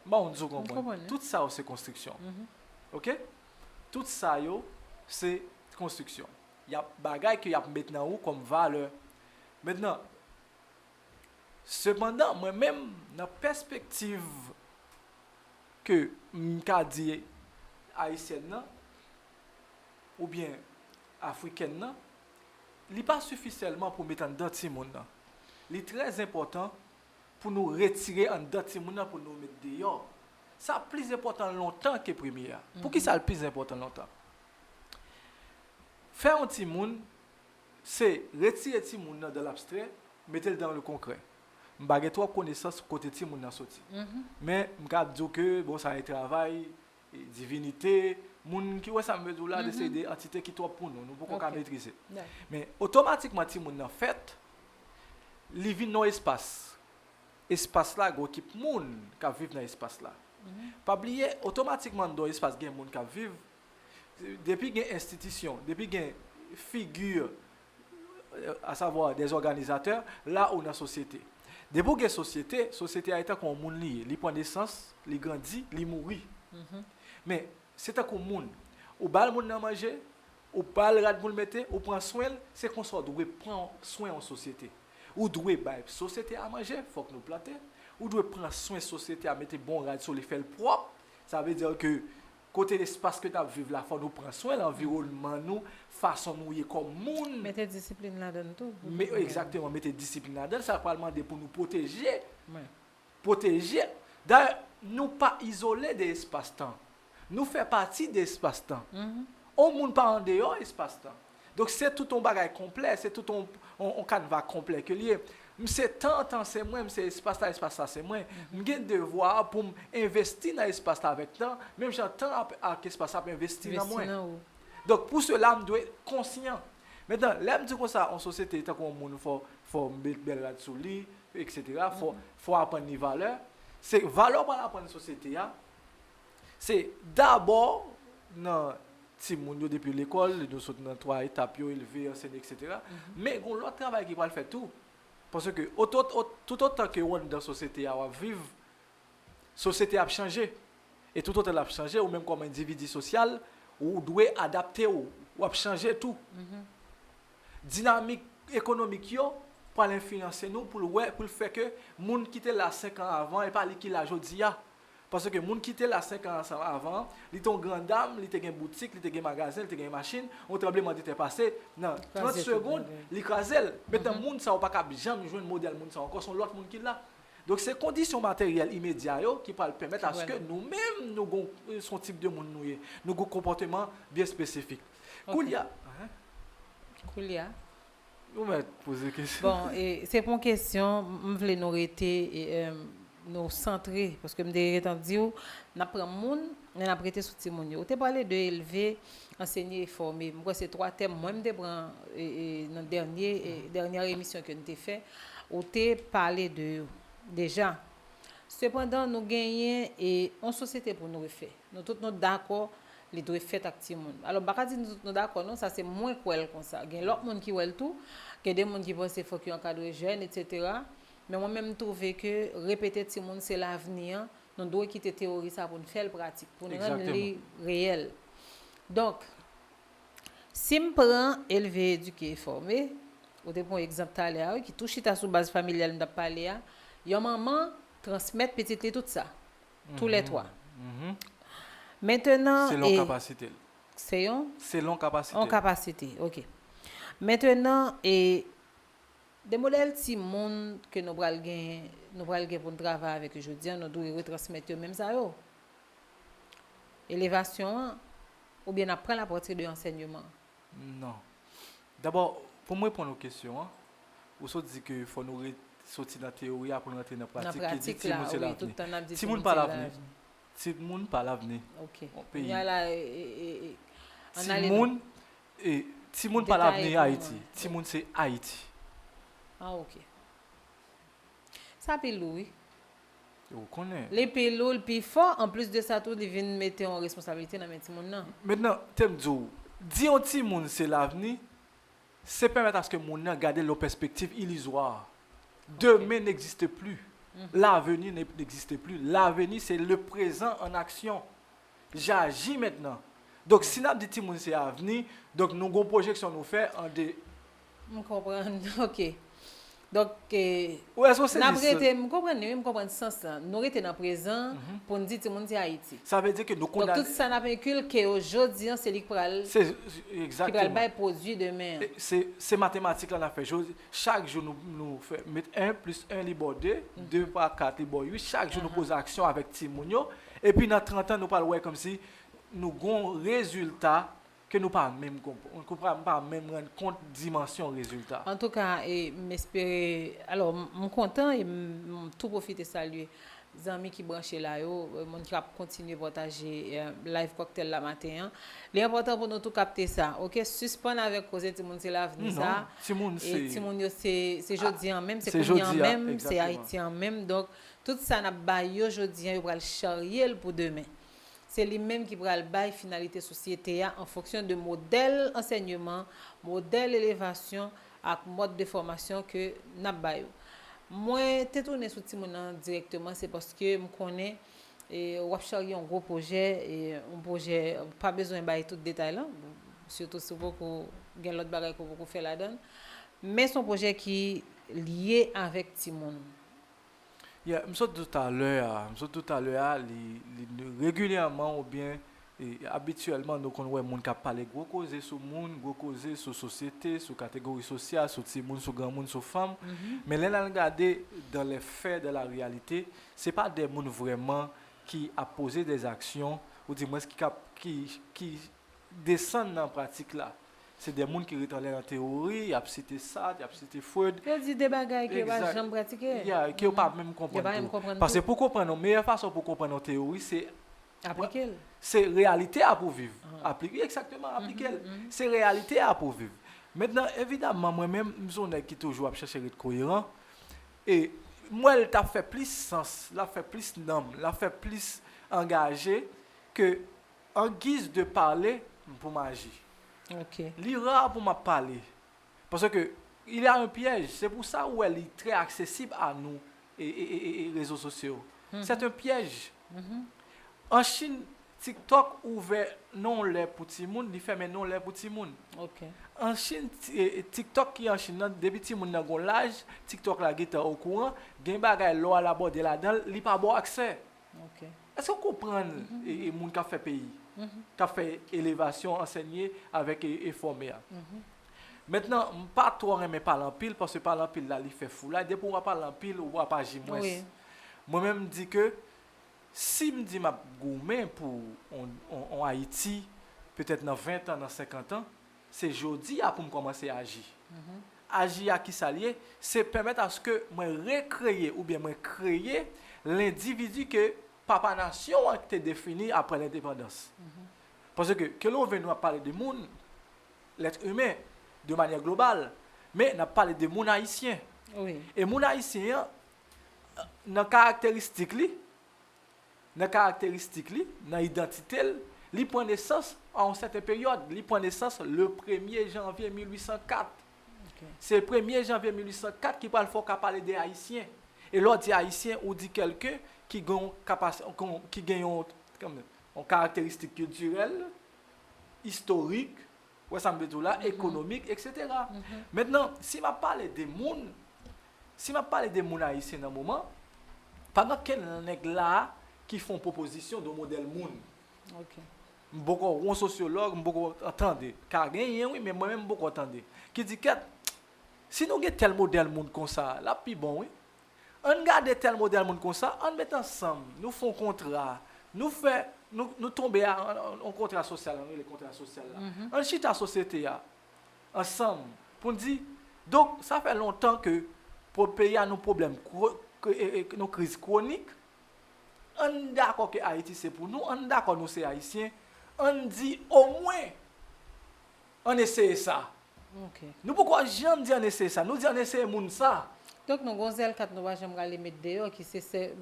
M pa konn si w konprann. Tout sa yo se konstriksyon. Oke? Tout sa yo se konstriksyon. Y ap bagay ke y ap met nan ou kòm valè. Mentnan, sepandan, mwen menm, nan pèspektiv ke m ka di ayisyèn nan, oubyen afrikèn nan, li pa sifi sèlman pou met anndan timoun nan. Li trè enpòtan pou nou retire anndan timoun nan pou nou met deyò. Sa plis enpòtan lontan ke premye a. Poukisa l plis enpòtan lontan? Fè yon timoun, se retire timoun nan dans l'abstrait, mete l dans le concret. M pa gen twòp konesans kote timoun nan soti. Men m ka ap di w ke, bon, sa e travay, e divinite, moun ki wè sa m vle di w la, de seri de antite ki twòp pou nou, nou poko ka metrize. Men otomatikman timoun nan fèt, li vin nan espas. Espas la gen ekip moun k ap viv nan espas la. Pa bliye, otomatikman anndan espas gen moun k ap viv. Depi gen enstitisyon, depi gen figi, euh, à savoir des organisateurs, la ou nan sosyete. Depi w gen sosyete, sosyete a e tankou yon moun li ye. Li pran nesans, li grandi, li mouri. Men, se tankou moun. Ou ba l moun nan manje, ou ba l rad pou l mete, ou pran swen l, se konsa w dwe pran swen yon sosyete. Ou dwe bay sosyete a manje, fòk nou plante. Ou dwe pran swen sosyete a, mete bon rad sou li, fè l pwòp. Sa vle di ke kote espas ke n ap viv la, fò nou pran swen l, anviwònman nou, fason nou ye kòm moun. Mete disiplin ladan l tou. Me, egzakteman, mete disiplin ladan l, sa pral mande pou nou pwoteje. Pwoteje. Dayè, nou pa izole de espas-tan. Nou fè pati de espas-tan. On moun pa andeyò espas-tan. Donk, se tout on bagay konplè, se tout on, on, on kanva konplè ke l ye. M se tan, tan se mwen, m se espas la, espas la se mwen. M gen devwa pou m envesti nan espas la avèk tan, menm jan tan ap, ak espas la ap envesti nan mwen. Donk, pou sela, m dwe konsyan. Mentnan, lè m di konsa, on sosyete, tankou on moun, fò, fò m met bèl rad sou li, etsetera, fò, fò aprann li valè. Se valè w pral aprann sosyete a, se dabò nan timoun yo depi lekòl, nou sot nan twa etap yo, elve, anseye, etsetera. Men gon lòt travay ki pral fèt tou. Paske oto-, ot-, toutotan ke w anndan sosyete a, w ap viv, sosyete a ap chanje. E toutotan l ap chanje, ou menm kòm endividi sosyal, ou dwe adapte w, w ap chanje tou. Dinamik ekonomik yo pral enfliyanse nou pou l wè, pou l fè ke moun ki te la senk an avan, e pa li ki la jodi a. Paske moun ki te la senk an avan, li te yon gran dam, li te gen boutik, li te gen magazen, li te gen machin, yon tranblemanntè pase, nan trant segonn, li kraze l. Mentnan, moun sa yo pa kab janm jwenn modèl moun sa yo ankò, se yon lòt moun ki la. Donk, se kondisyon materyèl imedya yo ki pral pèmèt aske nou menm, nou gon, se yon tip de moun nou ye. Nou gon konpòteman byen espesifik. Koulye a, Koulye a. Ou mèt poze kesyon. Bon, e, se pa yon kesyon, m vle nou rete, e, e, nou santre, paske m te gentan di w, n ap pran moun, men n ap rete sou timoun yo. Ou te pale de elve, ansenye e fòme. M kwè se twa tèm mwen m te pran, e, e, nan dènye, e, dènyè emisyon ke n te fè. Ou te pale de yo deja. Sepandan, nou genyen, e, yon sosyete pou nou refè. Nou tout nou dakò li dwe fèt ak timoun. Alò, m pa ka di nou tout nou dakò non, sa se mwen k wè l konsa. Gen lòt moun ki wè l tou, gen de moun ki panse fòk yo ankadre jèn, etsetera. Men mwen menm m twouve ke repete timoun se lavni an, nou dwe kite teyori sa pou n fè l pratik, pou n rann li reyèl. Donk, si m pran elve, edike e fòme, ou te pran yon egzanp talè a wi, ki tou chita sou baz familyal m t ap pale a, yon manman transmèt pitit li tout sa. Tou lè twa. Mentenan, selon kapasite l. Se yon? Selon kapasite l. Yon kapasite, ok. Mentenan, e, de modèl timoun ke nou pral gen, nou pral gen pou n travay avèk yo jodi a, nou dwe retransmèt yo menm sa yo. Elevasyon an, oubyen n ap pran l apati de ansèyman an? Non. Dabò, pou m reponn ou kesyon an, Ou sot di ke fò nou re, soti nan teyori a pou n rantre nan Nan pratik ki di pratik la, timoun se wi, tout lavni. tan n ap di Timoun timoun pa se lavni. lavni. Timoun pa lavni. Ok. On peyi. Kounye a la, e, e, e, e, ann ale nan Timoun, e, timoun pa Detaye lavni pou Ayiti. mwen. Timoun se Ayiti. Ah, ok. Sa pi lou, wi. Ou konnen. Li pi lou, li pi fò. Anplis de sa tou, li vin mete yon responsablite nan men timoun nan. Mentnan, te m di w, di yon timoun se lavni, se pèmèt aske moun nan gade l yon pèspektiv ilizwa. Demen n'existe plus. L'avenir n'e- n'existe plus. L'avenir, c'est le présent en action. J'agis maintenant. Donk, si n ap di timoun se avni, donk nou gon pwojeksyon nou fè an de. M konprann, ok. Donk, eh, Ou èske w n ap sezi sa? rete, m konprann li, wi, m konprann sans lan. Nou rete nan prezan pou n di timoun se Ayiti. Sa vle di ke nou Donk, kondane. Tout sa n ap enkilke yo jodi an, se li k pral, Se, ki pral egzakteman. Bay pwodui demen an. E Se, se matematik la n ap fè. Jodi, chak jou nou, nou fè, met en plis en li ba w de, de pa kat li ba w uit. Chak jou nou poze aksyon avèk timoun yo. Epi nan trant an, nou pral wè kòmsi nou gon rezilta ke nou pa menm konp-, nou pa, pa menm rann kont dimansyon rezilta. Antouka, e, m espere, alò, m m kontan e m m tou pwofite salye zanmi ki branche la yo, e, moun ki ap kontinye pataje, e, live kòktèl la maten an. Li enpòtan pou nou tou kapte sa, ok? Sispann avèk koze timoun se lavni sa. Non, timoun E se, timoun yo se, se jodi an menm, se se kounye an jodi a, menm, se egzakteman. Ayiti an menm. Donk, tout sa n ap bay yo jodi an, yo pral charye l pou demen. Se li menm ki pral bay finalite sosyete a an fonksyon de modèl ansèyman, modèl elevasyon ak mòd de fòmasyon ke n ap ba yo. Mwen te tounen sou timoun nan dirèkteman, se paske m konnen, e, w ap charye yon gwo pwojè, e, yon pwojè, pa bezwen bay tout detay lan, sitou si w poko gen lòt bagay ke w poko fè ladan l. Men se yon pwojè ki lye avèk timoun. Yeah, m sot di w talè a, m sot di w talè a, li, li regilyèman oubyen, e, abityèlman, nou konn wè moun k ap pale gwo koze sou moun, gwo koze sou sosyete, sou kategori sosyal, sou timoun, sou granmoun, sou fanm. Men lè n al gade dans les faits, dans la réalité, se pa de moun vrèman ki ap poze de aksyon, ou dimwens ki, k ap, ki, ki desann nan pratik la. Se de moun ki ret anlè nan teyori, y ap site Sartre, y ap site Freud. Yo di de bagay ke yo pa Exact. Janm pratike. Yeah, ke yo pa menm Yo pa konprann menm tou. Konprann Paske tou. Pou konprann yon meyè fason pou konprann yon teyori, se Aplike l. Se reyalite a pou viv. Aplike, egzakteman, aplike l. Se reyalite a pou viv. Mentnan, evidamman, mwen menm, m se yon nèg ki toujou ap chèche ret koyeran. E m wè l t ap fè plis sans, l ap fè plis nanm, l ap fè plis angaje ke an giz de pale pou m aji. Ok. Li ra pou m ap pale. Paske il y a un piège. Se pou sa ou wè li trè aksesib a nou e, e, e, e, e rezo sosyo. C'est un piège. An Chin, TikTok ouvè nan yon lè pou timoun, li fèmen nan yon lè pou timoun. Ok. An Chin, ti- e, e, TikTok ki an Chin nan, depi timoun nan gon laj, TikTok la gentan okouran, gen bagay lè w al abòde ladan l, li pa ba w aksè. Ok. Èske w konprann e, e, moun k ap fè peyi, k ap fè elevasyon, ansèye avèk e, e fòme a? Mentnan, m pa twò renmen pale anpil, paske pale anpil la, li fè foulay. Depi w ap pale anpil, ou ap aji mwens. Wi. Mwen menm, m di ke si m di m ap goumen pou on, on, on Ayiti, petèt nan ven tan, nan senkant an, se jodi a pou m kòmanse aji. Aji a, ki sa l ye? Se pèmèt aske mwen rekreye oubyen mwen kreye lendividi ke papa nasyon an te defini apre lendepandans. Paske, ke l ou vle, nou ap pale de moun, lèt imen, de manyè global, men n ap pale de moun ayisyen. Wi. E moun ayisyen an, nan karakteristik li, nan karakteristik li, nan idantite l, li pran nesans a yon sèten peryòd. Li pran nesans le premye janvye mil uit san kat. Ok. Se premye janvye mil uit san kat ki pral fè w ka pale de Ayisyen. E lè w di Ayisyen, ou di kèlken ki gen yon kapas-, ki gen yon, yon karakteristik kiltirèl, istorik, wè sa m vle di w la, ekonomik, etsetera. Mentnan, si m ap pale de moun, si m ap pale de moun ayisyen nan moman, pa gen kenn nan nèg la a ki fè yon pwopozisyon de modèl moun. Ok. M poko yon sosyològ, m poko tande. Ka genyen, wi, men mwen menm m poko tande. Ki di, kèt, si nou gen tèl modèl moun konsa, l ap pi bon, wi. Ann gade tèl modèl moun konsa, ann met ansanm, nou fè yon kontra, nou fè, nou, nou tonbe a yon kontra sosyal, ann rele kontra sosyal la. Ann chita sosyete a, ansanm, pou n di, Donk, sa fè lontan ke pou peyi a nou pwoblèm kwo- ke- e- e- nou kriz kwonik. Ann dakò ke Ayiti se pou nou, ann dakò nou se Ayisyen, ann di omwen ann eseye sa. Ok. Nou poko janm di ann eseye sa, nou di ann eseye moun sa. Donk nou gon zèl kat nou pa janm rale met deyò ki se sè-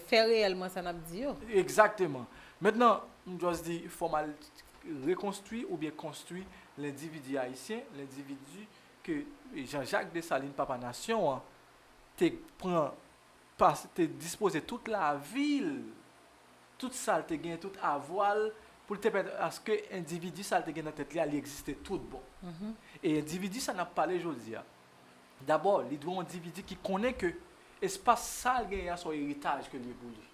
fè reyèlman sa n ap di yo. Egzakteman. Mentnan, m just di fò m al rekonstwi oubyen konstwi lendividi ayisyen, lendividi ke Jean-Jacques Dessalines, papa nasyon an, te pran, pas- te dispoze tout lavi l, tout sa l te gen, tout avwa l, pou l te pèmèt aske endividi sa l te gen nan tèt li a, li egziste tout bon. E endividi sa n ap pale jodi a, dabò, li dwe yon endividi ki konnen ke espas sa l genyen an se yon eritaj ke l ye pou li.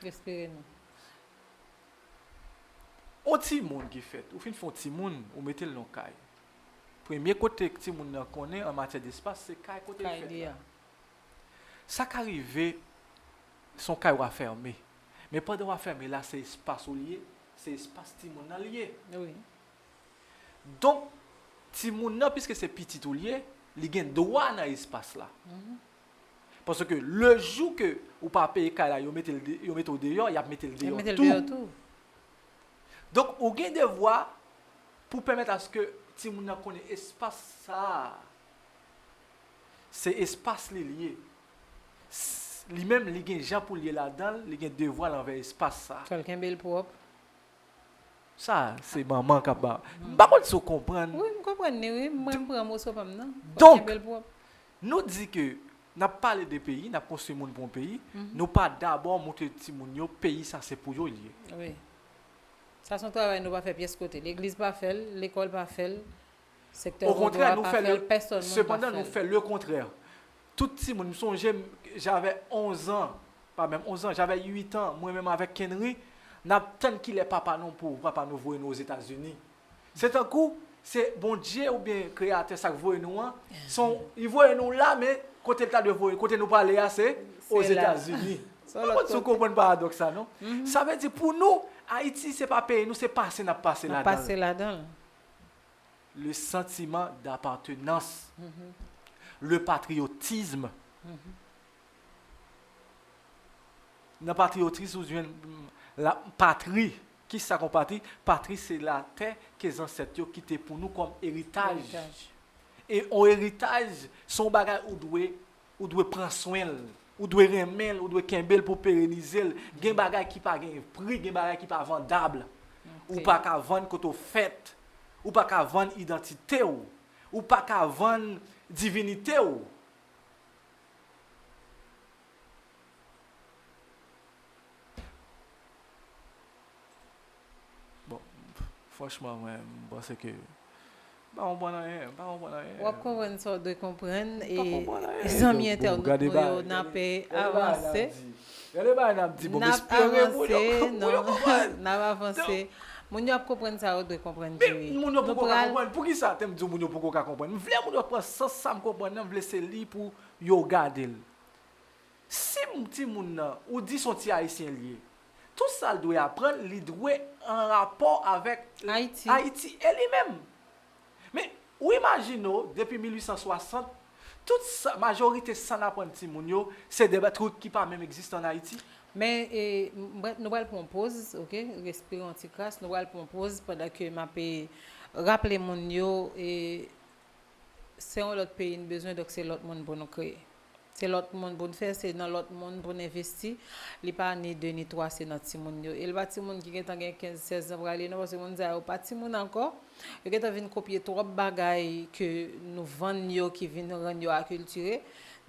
Respire nou. On timoun ki fèt, ou fin fè on timoun, ou mete l nan kay. Premye kote timoun nan konnen an matyè despas, se kay kote l Kay fèt li la. A. Sa ka rive, se on kay w a fèmen. Men pandan w a fèmen la, se espas ou l ye, se espas timoun nan l ye. Wi. Donk, timoun nan, piske se pitit ou l ye, li gen dwa nan espas la. Paske le jou ke ou pa peye kay la, yo mete l de- yo mete w deyò, y ap mete l Yo deyò mete l tou. Deyò tou. Donk, ou gen devwa pou pèmèt aske timoun nan konnen espas sa a, se espas li l ye. S- Li menm, li gen jan pou l ye ladan l, li gen devwa l anvè espas sa a. Fò l kenbe l pwòp. Sa, se manman k ap ba. M pa konn si w konprann. Wi, m konprann li, wi. Mwen, m pran moso pa m nan. Fò l Donk, kenbe l pwòp. Nou di ke n ap pale de peyi, n ap konstwi moun pou yon peyi, nou pa dabò montre timoun yo peyi sa se pou yo l ye. Wi. Sa se yon travay nou pa fè pyès kote. Legliz pa fè l, lekòl pa fè l, sektè Okontrè, vodou a nou pa fè fè le, l, pèsonn moun pa sepandan, fè nou l. Fè le kontrè. Tout timoun, m sonje m, j'avais onze ans, pa menm onze ans, j'avais huit ans, mwen menm avèk Kenry, n ap tann kilè papa nou pou papa nou voye nou Ozetazini. Se tankou se Bondye oubyen Kreyatè sa k voye nou an, se yon, li voye nou la, men kote l ta dwe voye, kote nou prale a, se Se la. Ozetazini. Se Mwen lòt konn si w kote. Konprann paradòks sa, non? Sa vle di, pou nou, Ayiti, se pa peyi nou, se pase n ap pase N ap ladan l. Pase ladan l. Le sentiment d'appartenance, le patriotisme. Nan patriyotis, ou jwenn, mm, la patri. Kisa k yon patri? Patri se latè ke zansèt yo kite pou nou kòm eritaj. Eritaj. E yon eritaj, se yon bagay ou dwe, ou dwe pran swen l, ou dwe renmen l, ou dwe kenbe l pou perenize l. Gen bagay ki pa gen pri, gen bagay ki pa vandab. Ou Ok. Pa ka vann kote w fèt, ou pa ka vann idantite w, ou pa ka vann divinite w. Bon, franchman, mwen, m panse ke m pa konprann anyen, m pa konprann anyen. W ap konprann sa w dwe konprann. M pa konprann anyen. Zanmi Donk, entènot gade nou yo, bagay, n ap gade bagay n ap avanse. Di. Gade bagay n ap di. Bon, m N ap espere moun yo, avanse, moun yo non. Konprann. N ap avanse. Donk, Moun yo ap konprann sa yo dwe konprann, Men Jerry. Moun yo Nou poko ka pral konprann. Poukisa te m di w moun yo poko ka konprann? M vle moun yo pran sans sa m konprann nan, m vle se li pou yo gade l. Si m timoun nan, ou di se yon ti ayisyen l ye, tout sa l dwe aprann, li dwe an rapò avèk Ayiti. Ayiti e li menm. Men, ou imajine w, depi mil uit san swasant, tout sa, majorite sa n aprann timoun yo, se de truc ki pa menm egziste an Ayiti. Men, e, m- nou pral pran yon poz, ok? Respire yon ti kras, nou pral pran yon poz pandan ke m ap, e, raple moun yo, e, se yon lòt peyi n bezwen, donk se lòt moun pou nou kreye. Se lòt moun pou n fè, se nan lòt moun pou n envesti. Li pa ni de ni twa, se nan timoun yo. E l pa timoun ki gentan gen kenz, sèz an prale non, paske moun sa yo pa timoun ankò. Yo gentan vin kopye twòp bagay ke nou vann yo, ki vin rann yo akiltire.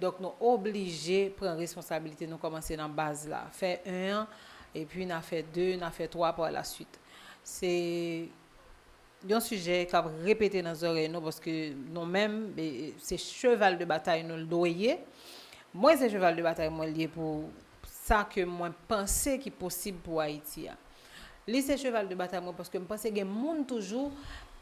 Donk, nou oblije pran responsablite nou, kòmanse nan baz la. Fè en an, epi n a fè de, n a fè twa pa la suite. Se yon sijè k ap repete nan zòrèy nou, paske nou menm, e, se cheval de batay nou l dwe ye. Mwen, se cheval de batay mwen l ye pou sa ke mwen panse ki posib pou Ayiti a. Li se cheval de batay mwen, paske m panse gen moun toujou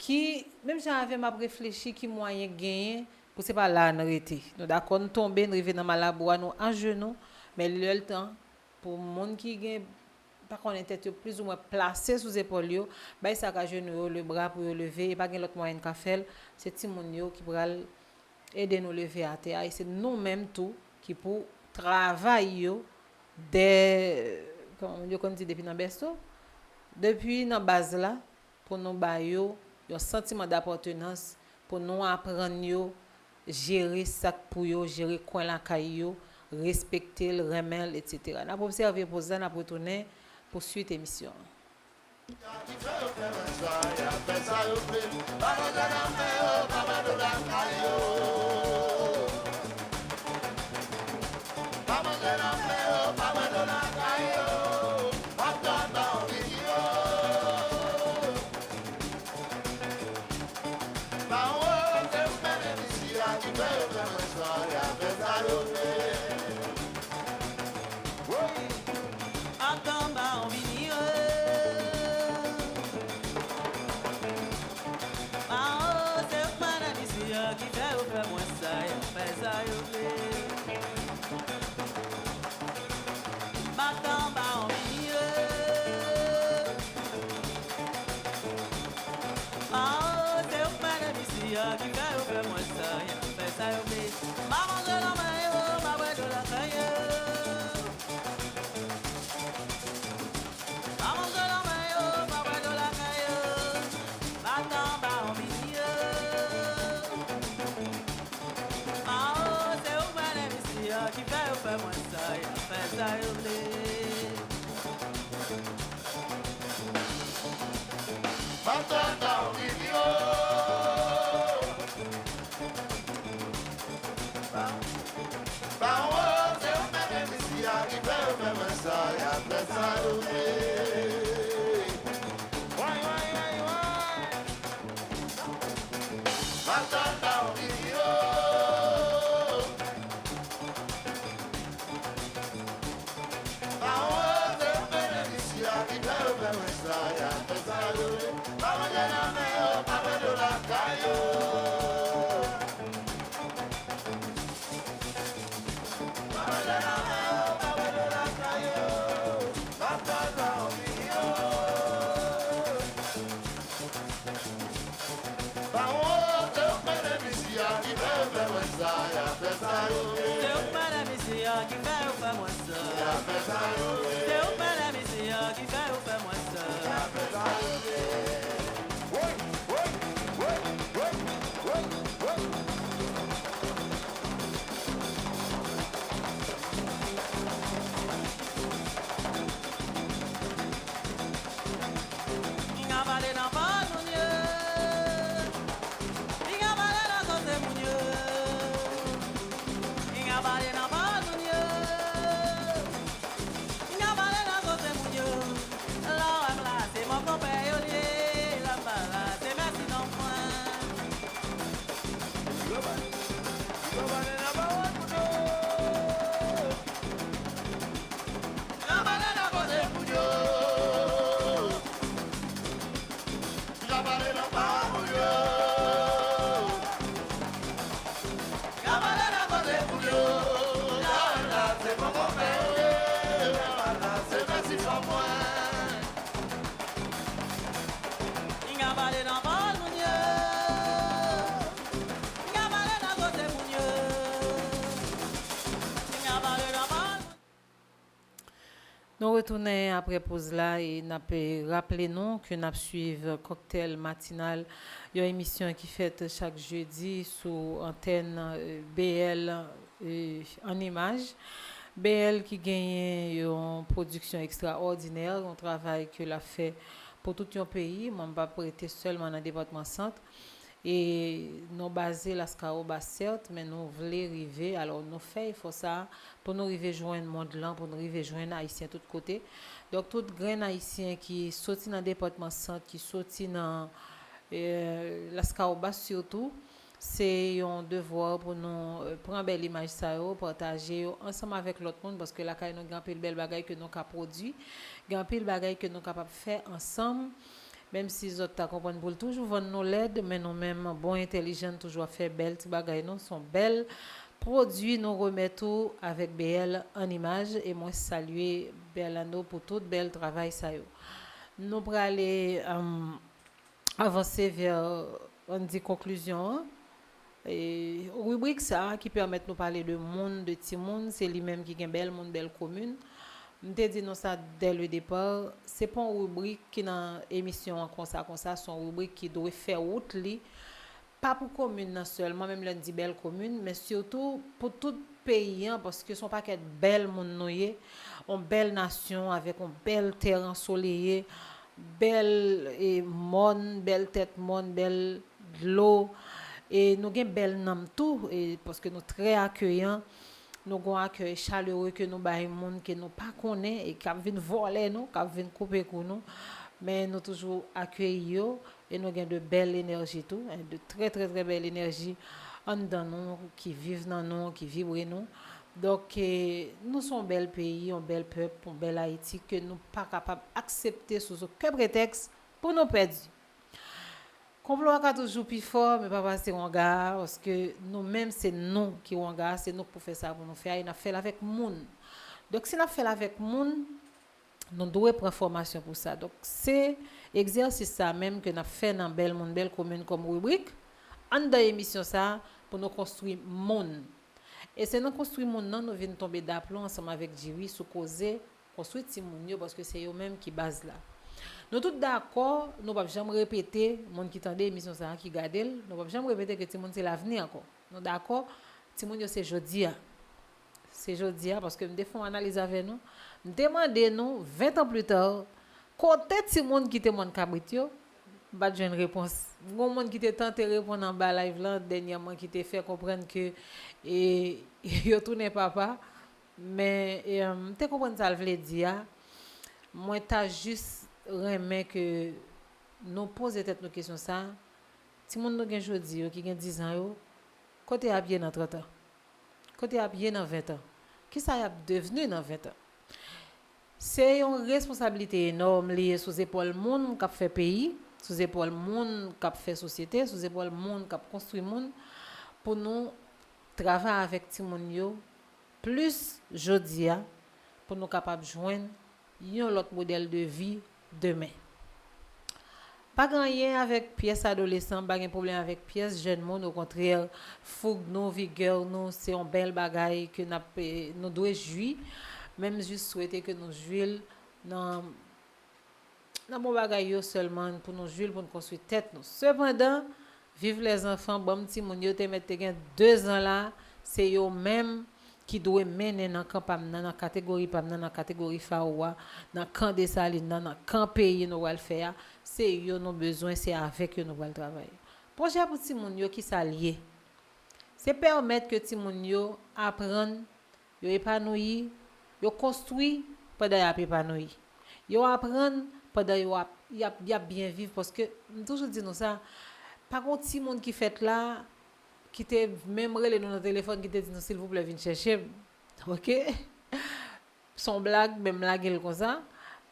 ki, menm jan avè m, ap reflechi ki mwayen genyen pou se pa la a n rete. Nou dakò, n tonbe, n rive nan malabou a, nou ajenou, men lè l tan pou moun ki gen pa konnen tèt yo plizoumwen plase sou zepòl yo, bay sa k ajenou yo lebra pou yo leve, e pa gen lòt mwayen n ka fè l, se timoun yo ki pral ede nou leve atè a, e se nou menm tou ki pou travay yo dè, kòman yo konn di, depi nan bèso, depi nan baz la, pou nou ba yo yon santiman dapatnans, pou nou aprann yo jere sa k pou yo, jere kwen lakay yo, respekte l, renmen l, etsetera. N ap obsève poz la, n ap retounen pou swit emisyon an. Antanba on vini yo. Mawon, se yo k mennen misye ki fè yo fè mwen sa, y ap fè sa yo vle. Matan bawon vini yo. Mawon, se yo k mennen misye ki fè yo fè mwen sa, y ap fè sa yo vle. M a manje nan men yo, m a bwè dlo lakay yo. M a manje nan men yo, m a bwè dlo lakay yo. Matan bawon vini yo. Mawon, se yo k mennen misye ki fè yo fè mwen sa, y ap fè sa yo vle. Matan bawon vini yo. Pawòl se yo k mennen misye ki fè yo fè mwen sa, y ap fè sa yo vle. Way, way, way, way. Matan bawon vini yo. Pawòl se yo k mennen misye ki fè yo fè mwen sa, y ap fè sa yo vle. Pa manje nan men yo, pa bwè dlo lakay yo. Pa manje nan men yo, pa bwè dlo lakay yo. Pa fè sa yo vini yo. Pawòl se yo k mennen misye ki fè yo fè mwen sa, y ap fè sa yo vle. Se yo k mennen misye ki fè yo fè mwen sa. Y ap fè sa yo vle. Se yo k mennen misye ki fè yo fè mwen sa. Y ap fè sa yo vle. Woy, woy, woy, woy, woy, woy. Pinga pale nan pawòl moun yo. Pinga pale nan koze moun yo. Pinga pale nan pawòl moun yo. Pinga pale nan koze moun yo. Lè w wè m la, se mò konpè yo l ye. Lè m pa la, se mèsi non mwen. Yo pale, yo pale nan pawòl moun yo. Yo pale nan koze moun yo. Yo pale nan pawòl moun yo. Yo pale nan koze moun yo. Yo la, se poko fè yo ye. Yo la, se mèsi fò mwen. Yo pale nan pawòl moun yo. Yo pale nan koze moun yo. Yo pale nan pawòl moun yo. Nou retounen apre poz la e n ap, eh, raple nou ke n ap swiv Kòktèl Matinal, yon emisyon ki fèt chak jedi sou antèn, eh, B L, eh, An Imaj. B L ki genyen yon pwodiksyon ekstraòdinè, yon travay ke l ap fè pou tout yon peyi. Mwen, m p ap rete sèlman nan depatman Sant. E nou baze Laskawobas, sèt, men nou vle rive, alò nou fè efò sa a pou nou rive jwenn mond lan, pou nou rive jwenn Ayisyen tout kote. Donk, tout grenn Ayisyen ki soti nan depatman Sant, ki soti nan, eh, Laskawobas sitou, se yon devwa pou nou, eh, pran bèl imaj sa yo, pataje yo ansanm avèk lòt moun, paske lakay nou gen anpil bèl bagay ke nou ka pwodui, gen anpil bagay ke nou kapab fè ansanm. Menm si zòt ta konprann pou l toujou vann nou lèd, men nou menm, bon entèlijan, n toujou ap fè bèl ti bagay nou. Se yon bèl pwodui nou remèt ou avèk B L An Imaj. E mwen salye Berlando, pou tout bèl travay sa yo. Nou prale um, avanse vè, ann di, konklizyon an. E ribrik sa a ki pèmèt nou pale de moun, de timoun, se li menm ki gen bèl moun, bèl komin. M te di nou sa dès le départ, se pa yon ribrik ki nan emisyon an konsa konsa, se yon ribrik ki dwe fè wout li, pa pou komin nan sèlman, menm lè n di bèl komin, men sitou pou tout peyi an, paske se yon pakèt bèl moun nou ye, yon bèl nasyon avèk yon bèl tè ansoleye, bèl e, mòn, bèl tèt mòn, bèl dlo. E nou gen bèl nanm tou, e paske nou trè akeyan. Nou gen yon akèy chalere ke nou bay moun ke nou pa konnen e k ap vin vòlè nou, k ap vin koupe kou nou. Men nou toujou akeyi yo e nou gen de bèl enèji tou, de trè, trè, trè bèl enèji anndan nou, ki viv nan nou, ki vibre nou. Donk, e, nou se yon bèl peyi, yon bèl pèp, yon bèl Ayiti ke nou pa kapab aksepte sou okenn pretèks pou nou pèdi. Konplo a ka toujou pi fò, men pa pase wanga a, paske nou menm se nou ki wanga a, se nou k pou fè sa pou nou fè a, e n ap fè l avèk moun. Donk, si n ap fè l avèk moun, nou dwe pran fòmasyon pou sa. Donk, se egzèsis sa menm ke n ap fè nan Bèl Moun, Bèl Komin kòm ribrik, anndan emisyon sa a, pou nou konstwi moun. E se nan konstwi moun nan, nou vin tonbe daplon ansanm avèk Djiri sou koze konstwi timoun yo, paske se yo menm ki baz la. Nou tout dakò, nou p ap janm repete, moun ki tande emisyon sa a, ki gade l, nou p ap janm repete ke timoun se lavni ankò. Nou dakò, timoun yo se jodi a. Se jodi a, paske m te fè yon analiz avè nou. M te mande nou, ven tan pli ta, kote timoun ki te mòn kabrit yo? M pa t jwenn repons. M gen yon moun ki te tante reponn anba live lan dènyèman, ki te fè konprann ke e, yo tounen papa. Men e, m te konprann sa l vle di a. Mwen ta jis renmen ke nou poze tèt nou kesyon sa a. Timoun nou gen jodi yo, ki gen diz an yo, kote y ap ye nan trant an? Kote y ap ye nan ven tan? Kisa y ap devni nan ven tan? Se yon responsablite enòm li ye sou zepòl moun k ap fè peyi, sou zepòl moun k ap fè sosyete, sou zepòl moun k ap konstwi moun, pou nou travay avèk timoun yo plis jodi a, pou nou kapab jwenn yon lòt modèl de vi demen. Pa gen anyen avèk pyès adolesan, pa gen pwoblèm avèk pyès jèn moun, okontrè, foug nou, vigè nou, se yon bèl bagay ke n ap, e, nou dwe jwi. Men m jis swete ke nou jwi l nan, nan bon bagay yo sèlman, pou nou jwi l, pou nou konstwi tèt nou. Sepandan, viv lèzanfan, ban m timoun yo te mèt te gen de zan la, se yo menm ki dwe mennen nan kan pa m nan, nan kategori pa m nan, nan kategori Fawo a, nan kan Desalin nan, nan kan peyi nou pral fè a, se yo nou bezwen, se avèk yo nou pral travay. Pwojè pou timoun yo, kisa l ye? Se pèmèt ke timoun yo aprann, yo epanouyi, yo konstwi pandan y ap epanouyi. Yo aprann pandan yo ap, y ap, y ap byen viv, paske m toujou di nou sa, pa gen yon timoun ki fèt la, ki te menm rele nou nan telefòn, ki te di nou, silvouplè, vin chèche m. Oke? Se yon blag, men m lage l konsa.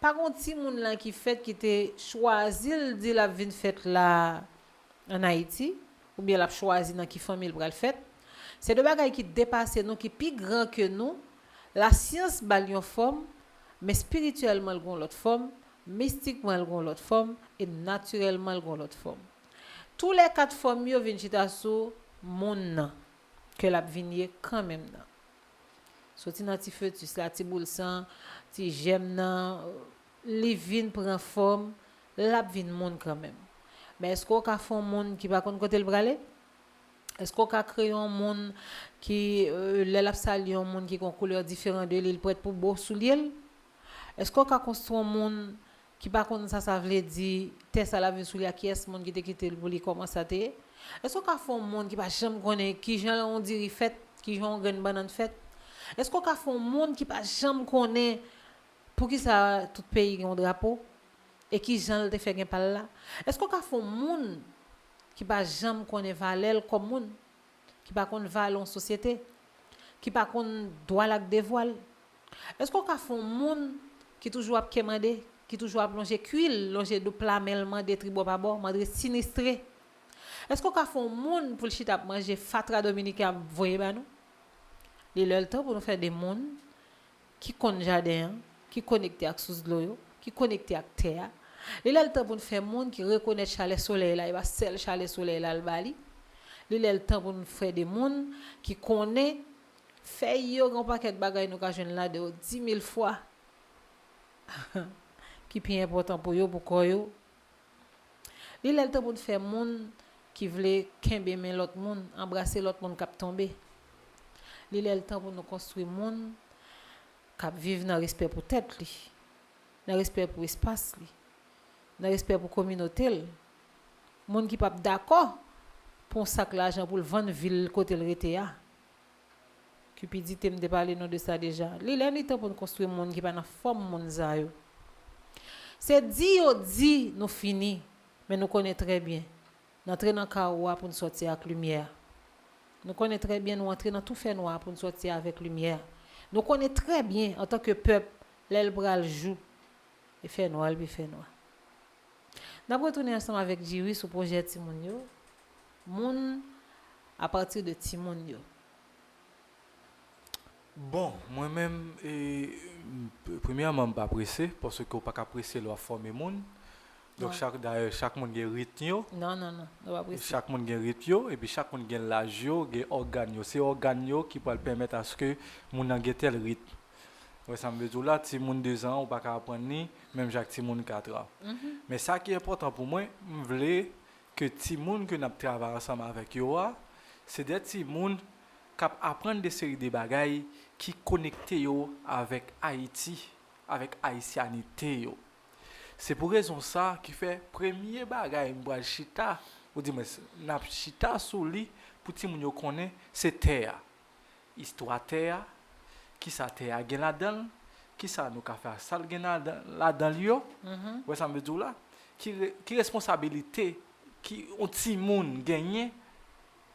Pa gen yon timoun la ki fèt, ki te chwazi l di l ap vin fèt la ann Ayiti, oubyen l ap chwazi nan ki fanmi l pral fèt. Se de bagay ki depase nou, ki pi gran ke nou. Lasyans ba l yon fòm, men espirityèlman l gen yon lòt fòm, mistikman l gen yon lòt fòm, e natirèlman l gen yon lòt fòm. Toulèkat fòm yo vin chita sou moun nan, ke l ap vin ye kanmenm nan. Soti nan ti fetis la, ti boul san, ti jèm nan, li vin pran fòm, l ap vin moun kanmenm. Men èske w ka fè yon moun ki pa konn kote l prale? Èske w ka kreye yon moun ki, e, lè l ap salye yon moun ki gen yon koulè diferan de li, l prèt pou bo soulye l? Èske w ka konstwi yon moun ki pa konn sa sa vle di, tè sa l ap viv sou li a, kiyès moun ki te kite l pou li, kòman sa te ye? Èske w ka fè yon moun ki pa janm konnen kijan yon diri fèt, kijan yon grenn bannann fèt? Èske w ka fè yon moun ki pa janm konnen poukisa tout peyi gen yon drapo e kijan l te fè gen pa l la? Èske w ka fè yon moun ki pa janm konnen valè l kòm moun, ki pa konn valè yon sosyete, ki pa konn dwa l ak devwa l? Èske w ka fè yon moun ki toujou ap kemande, ki toujou ap lonje kwi l, lonje do pla men l, mande tribò pa bò, mande sinistre? Èske w ka fè yon moun pou l chita ap manje fatra dominiken ap voye ba nou? Li lè l tan pou nou fè de moun ki konn jaden an, ki konekte ak sous dlo yo, ki konekte ak tè a. Li lè l tan pou n fè moun ki rekonèt chalè solèy la, e pa sèl chalè solèy la l ba li. Li lè l tan pou n fè de moun ki konnen fèy yo gen yon pakèt bagay nou ka jwenn ladan yo di mil fwa ki pi enpòtan pou yo, pou kò yo. Li lè l tan pou n fè moun ki vle kenbe men lòt moun, anbrase lòt moun k ap tonbe. Li lè l tan pou nou konstwi moun k ap viv nan respè pou tèt li, nan respè pou espas li, nan respè pou kominote l. Moun ki p ap dakò pou yon sak lajan pou l vann vil kote l rete a. Cupidité, m te pale nou de sa deja. Li lè li tan pou n konstwi moun ki pa nan fòm moun sa yo. Se di yo di nou fini, men nou konnen trè byen n antre nan kawo a pou n sòti ak limyè. Nou konnen trè byen nou antre nan tou fènwa pou n sòti avèk limyè. Nou konnen trè byen, antanke pèp, lè l pral jou, e fènwa l pi fènwa. N ap retounen ansanm avèk Djiri sou pwojè timoun yo, moun apati de timoun yo. Bon, mwen menm, e, premyèman, m pa prese, paske w pa ka prese lè w ap fòme moun. Donk, chak, dayè, chak moun gen ritm yo. Non, non, non, nou pa prese. Chak moun gen ritm yo, epi chak moun gen laj yo, gen ògàn yo. Se ògàn yo ki pral pèmèt aske moun nan gen tèl ritm. Ou wè sa m vle di w la, timoun dezan an, ou pa ka aprann li, menm jan ak timoun katran. Men sa ki enpòtan pou mwen, m vle ke timoun ke n ap travay ansanm avèk yo a, se de timoun k ap aprann de seri de bagay ki konekte yo avèk Ayiti, avèk ayisyanite yo. Se pou rezon sa ki fè premye bagay m pral chita, ou di mwen, n ap chita sou li pou timoun yo konnen, se tè a. Istwa tè a, kisa tè a gen ladan l, kisa nou ka fè ak sa l gen ladan, ladan l yo. Ou wè sa m vle di w la? Ki, re- ki responsabilite ki yon timoun genyen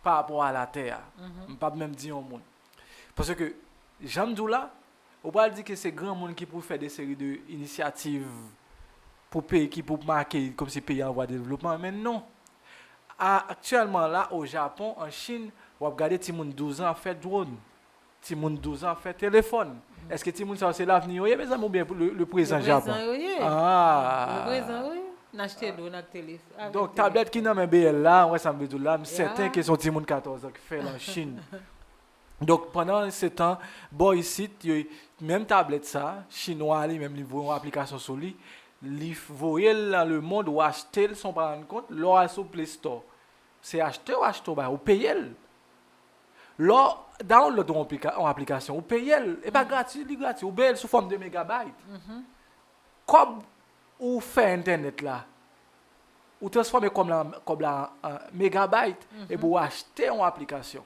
pa rapò a latè a? M p ap menm di yon moun. Paske, jan m di w la, ou pral di ke se granmoun ki pou fè de seri de inisyativ pou peyi, ki pou make kòmsi peyi an vwa de devlopman, men non. A, aktyèlman la, o Japon, an Chin, w ap gade timoun douz an ap fè dwòn. Timoun douz an ap fè telefòn. Èske timoun sa yo se lavni yo ye, mezanmi, oubyen le, le prezan Japon? Le prezan yo ye. Ah. Le prezan, wi. N achte dwòn ak telefòn. Donk, tablèt ki nan men B L la, w wè sa m vle di w la, m sèten ke se yon timoun katòz an ki fè l an Chin. Donk, pandan se tan, bò isit, yo, menm tablèt sa, chinwa li menm, li voye yon aplikasyon sou li, li voye l nan lemond, ou achte l san w pa rann kont, lè w al sou Play Store, se achte w achte w bay, ou peye l. Lè w download yon aplika- yon aplikasyon, ou peye l, e pa grati, li grati, ou peye l sou fòm de megabayt. Kòb ou fè entènèt la, ou transfòme kòb la, kòb la an megabayt, epi ou achte yon aplikasyon.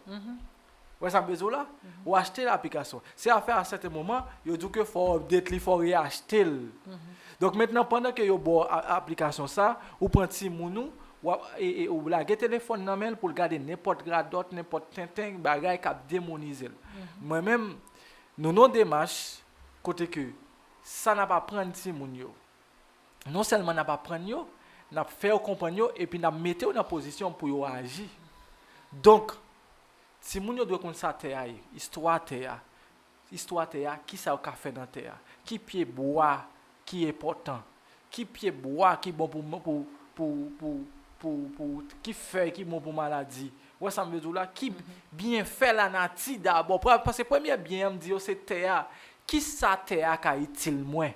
Ou wè sa m vle di w la? Ou achte aplikasyon. Se afè a sèten moman, yo di w ke fò w update li, fò w reachte l. Donk mentnan, pandan ke yo ba w a- aplikasyon sa, ou pran timoun ou, w ap, e, e, ou lage telefòn nan men l pou l gade nenpòt radòt, nenpòt tenten, bagay k ap demounize l. Mwen menm, nou nan yon demach kote ke sa n ap aprann timoun yo, non sèlman n ap aprann yo, n ap fè yo konprann yo, epi n ap mete yo nan pozisyon pou yo aji. Donk, timoun yo dwe konn sa tè a ye, istwa tè a. Istwa tè a, kisa yo ka fè nan tè a, ki pye bwa ki enpòtan, ki pye bwa ki bon pou, pou, pou, pou, pou, pou, ki fèy ki bon pou maladi. Ou wè sa m vle di w la? Ki byenfè lanati dabò? Pre- Paske premye byen an m di yo se tè a. Kisa tè a ka itil mwen?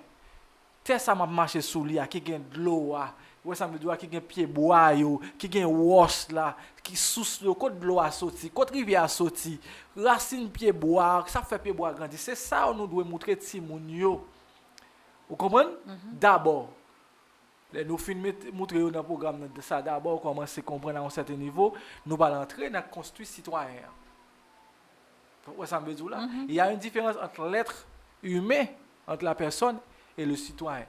Tè sa m ap mache sou li a, ki gen dlo a, ou wè sa m vle di w la, ki gen pye bwa yo, ki gen wòch la, ki sous yo, kot dlo a soti, kot rivyè a soti, rasin pye bwa a, sa k fè pye bwa a grandi. Se sa yo nou dwe moutre timoun yo. Ou konprann? Dabò, lè nou fin met- moutre yo nan pwogram nan sa dabò, yo kòmanse konprann a yon sèten nivo, nou pral antre nan konstwi sitwayen an. Ou wè sa m vle di w la? Il y a une différence entre l'être humain, entre la personne et le citoyen.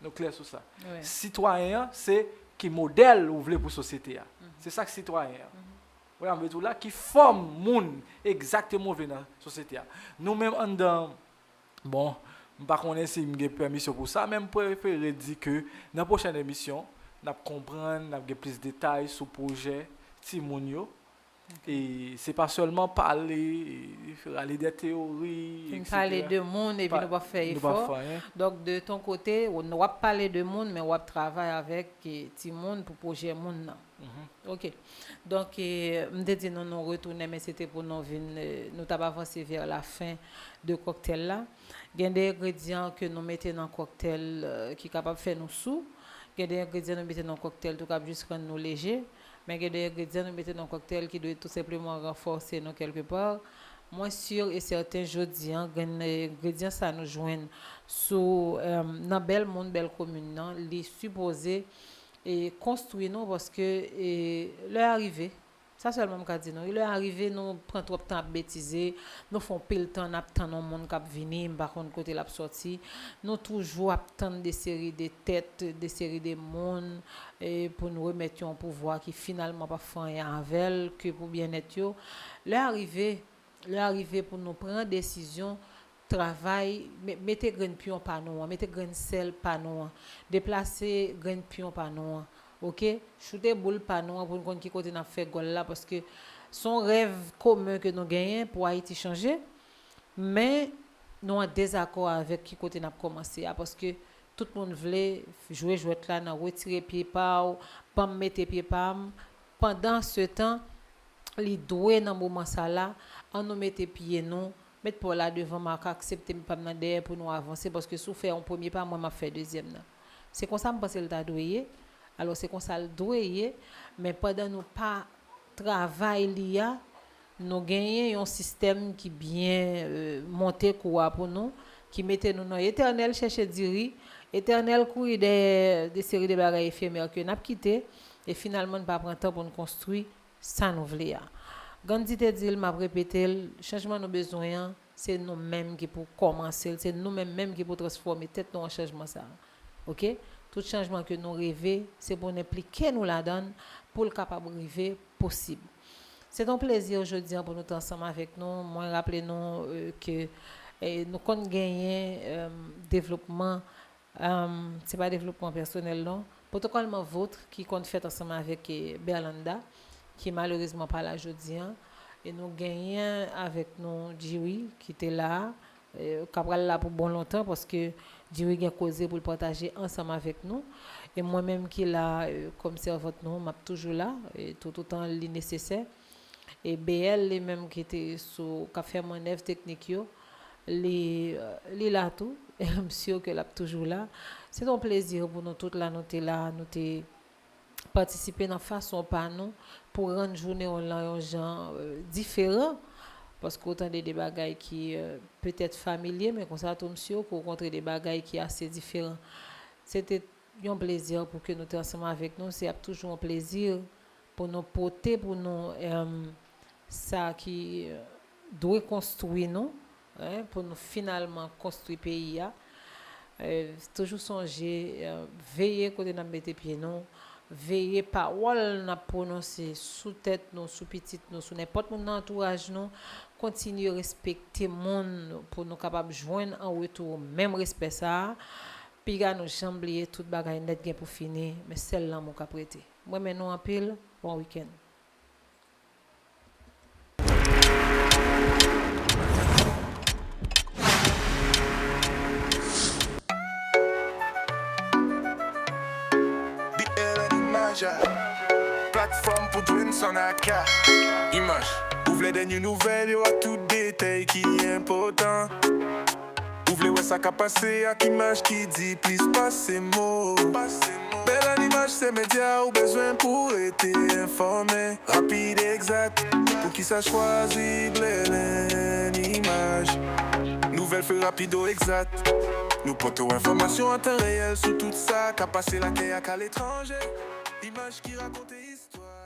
Nou klè sou sa. Sitwayen an, se ki modèl ou vle pou sosyete a. Se sa k sitwayen an. Ou wè sa m vle di w la? Ki fòm moun egzakteman ou vle nan sosyete a. Nou menm anndan, bon, m pa konnen si m gen pèmisyon pou sa, men m prefere di ke nan pwochèn emisyon, n ap konprann, n ap gen plis detay sou pwojè timoun yo. E se pa sèlman pale, rale de teyori, Vin pale etsetera. de moun epi Pa- nou pa fè nou pa efò. fè anyen. Donk, de ton kote, w ap pale de moun, men w ap travay avèk eh, timoun pou pwojè moun nan. Mhm. Ok. Donk, eh, m te di nou, nou retounen, men se te pou nou vin, eh, nou t ap avanse vè la fen de kòktèl la. Gen de engredyan ke nou mete nan kòktèl eh, ki kapab fè nou sou. Gen de engredyan nou mete nan kòktèl tou k ap jis rann nou leje. Men gen de engredyan nou mete nan kòktèl ki dwe tou senpleman ranfòse nou kèlke pa. Mwen si e sèten jodi an, gen engredyan sa nou jwenn sou eh, nan bèl moun, bèl komin nan, li sipoze e konstwi nou paske e, lè a rive. Sa sèlman m ka di nou. Lè a rive, nou pran twòp tan ap betize, nou fè yon pil tan n ap tann yon moun k ap vini, m pa konn kote l ap sòti. Nou toujou ap tann de seri de tèt, de seri de moun e, pou nou remèt yo yon pouvwa ki finalman p ap fè anyen avè l, ke pou byennèt yo. Lè a rive, lè a rive pou nou pran desizyon, travay, me- mete grenn pyon pa nou an, mete grenn sèl pa nou an, deplase grenn pyon pa nou an, ok? Choute boul pa nou an pou n konn ki kote n ap fè gòl la, paske se yon rèv komen ke nou genyen pou Ayiti chanje, men nou an dezakò avèk ki kote n ap kòmanse a, paske tout moun vle jwe jwèt la nan retire pye pa w, ban m mete pye pa m, pandan se tan, li dwe nan moman sa la, an nou mete pye nou, met pa w la devan m ak aksepte m pa m nan dèyè pou nou avanse, paske si w fè yon premye pa, mwen m ap fè dezyèm nan. Se konsa m panse l ta dwe ye, alò se konsa l dwe ye, men pandan nou pa travay li a, nou genyen yon sistèm ki byen eh, monte kou a pou nou, ki mete nou nan etènèl chèche diri, etènèl kouri dèyè de seri de bagay efemè ke n ap kite, e finalman n pa pran tan pou n konstwi sa nou vle a. Gandhi te di l, m ap repete l, chanjman nou bezwen an, se nou menm ki pou kòmanse l, se nou menm menm ki pou transfòme tèt nou an chanjman sa a. Ok? Tout chanjman ke nou reve, se pou n enplike nou ladan l pou l kapab rive posib. Se te yon plezi jodi an pou nou te ansanm avèk nou. Mwen raple nou eh, ke eh, nou konn genyen eh, devlopman, eh, se pa devlopman pèsonèl non, protocòlement vôtre ki konn fèt ansanm avèk eh, Berlanda, ki malerezman pa la jodi an. E nou genyen avèk nou Djiri ki te la a, eh, k ap pral la pou bon lontan, paske Djiri gen koze pou l pataje ansanm avèk nou. E mwen menm ki la eh, kòm sèvant nou, m ap toujou la, eh, toutotan li nesesè. E B L li menm ki te sou, k ap fè mannèv teknik yo, li, eh, li la tou. M si ke l ap toujou la. Se te yon plezi pou nou tout la, nou te la, nou te patisipe nan fason pa nou pou rann jounen w lan yon jan eh, diferan. Paske w tande de bagay ki eh, petèt familye, men konsa tou m si ke w kontre de bagay ki ase diferan. Se te yon plezi pou ke nou te ansanm avèk nou. Se ap toujou yon plezi pou nou pote pou nou eh, sa ki eh, dwe konstwi nou, eh, pou nou finalman konstwi peyi a. Eh, toujou sonje, eh, veye kote n ap mete pye nou, veye pawòl n ap pwononse sou tèt nou, sou pitit nou, sou nenpòt moun nan antouraj nou. Kontinye respekte moun pou nou kapab jwenn an retou menm respè sa a. Piga nou janm bliye tout bagay nèt gen pou fini, men sèl lanmou k ap rete. M renmen nou anpil. Bon wikenn. B L N Image, platfòm pou Dreams on Aka. Imaj. Ou vle dènye nouvèl yo ak tout detay ki enpòtan. Ou vle wè sa k ap pase ak imaj ki di plis pase mo. Bèl an imaj se medya ou bezwen pou rete enfòme. Rapid, egzak. Poukisa chwazi Bèl an imaj? Nouvèl fre rapido egzak. Nou pote w enfòmasyon an tan reyèl sou tout sa k ap pase lakay ak aletranje. Imaj ki rakonte istwa.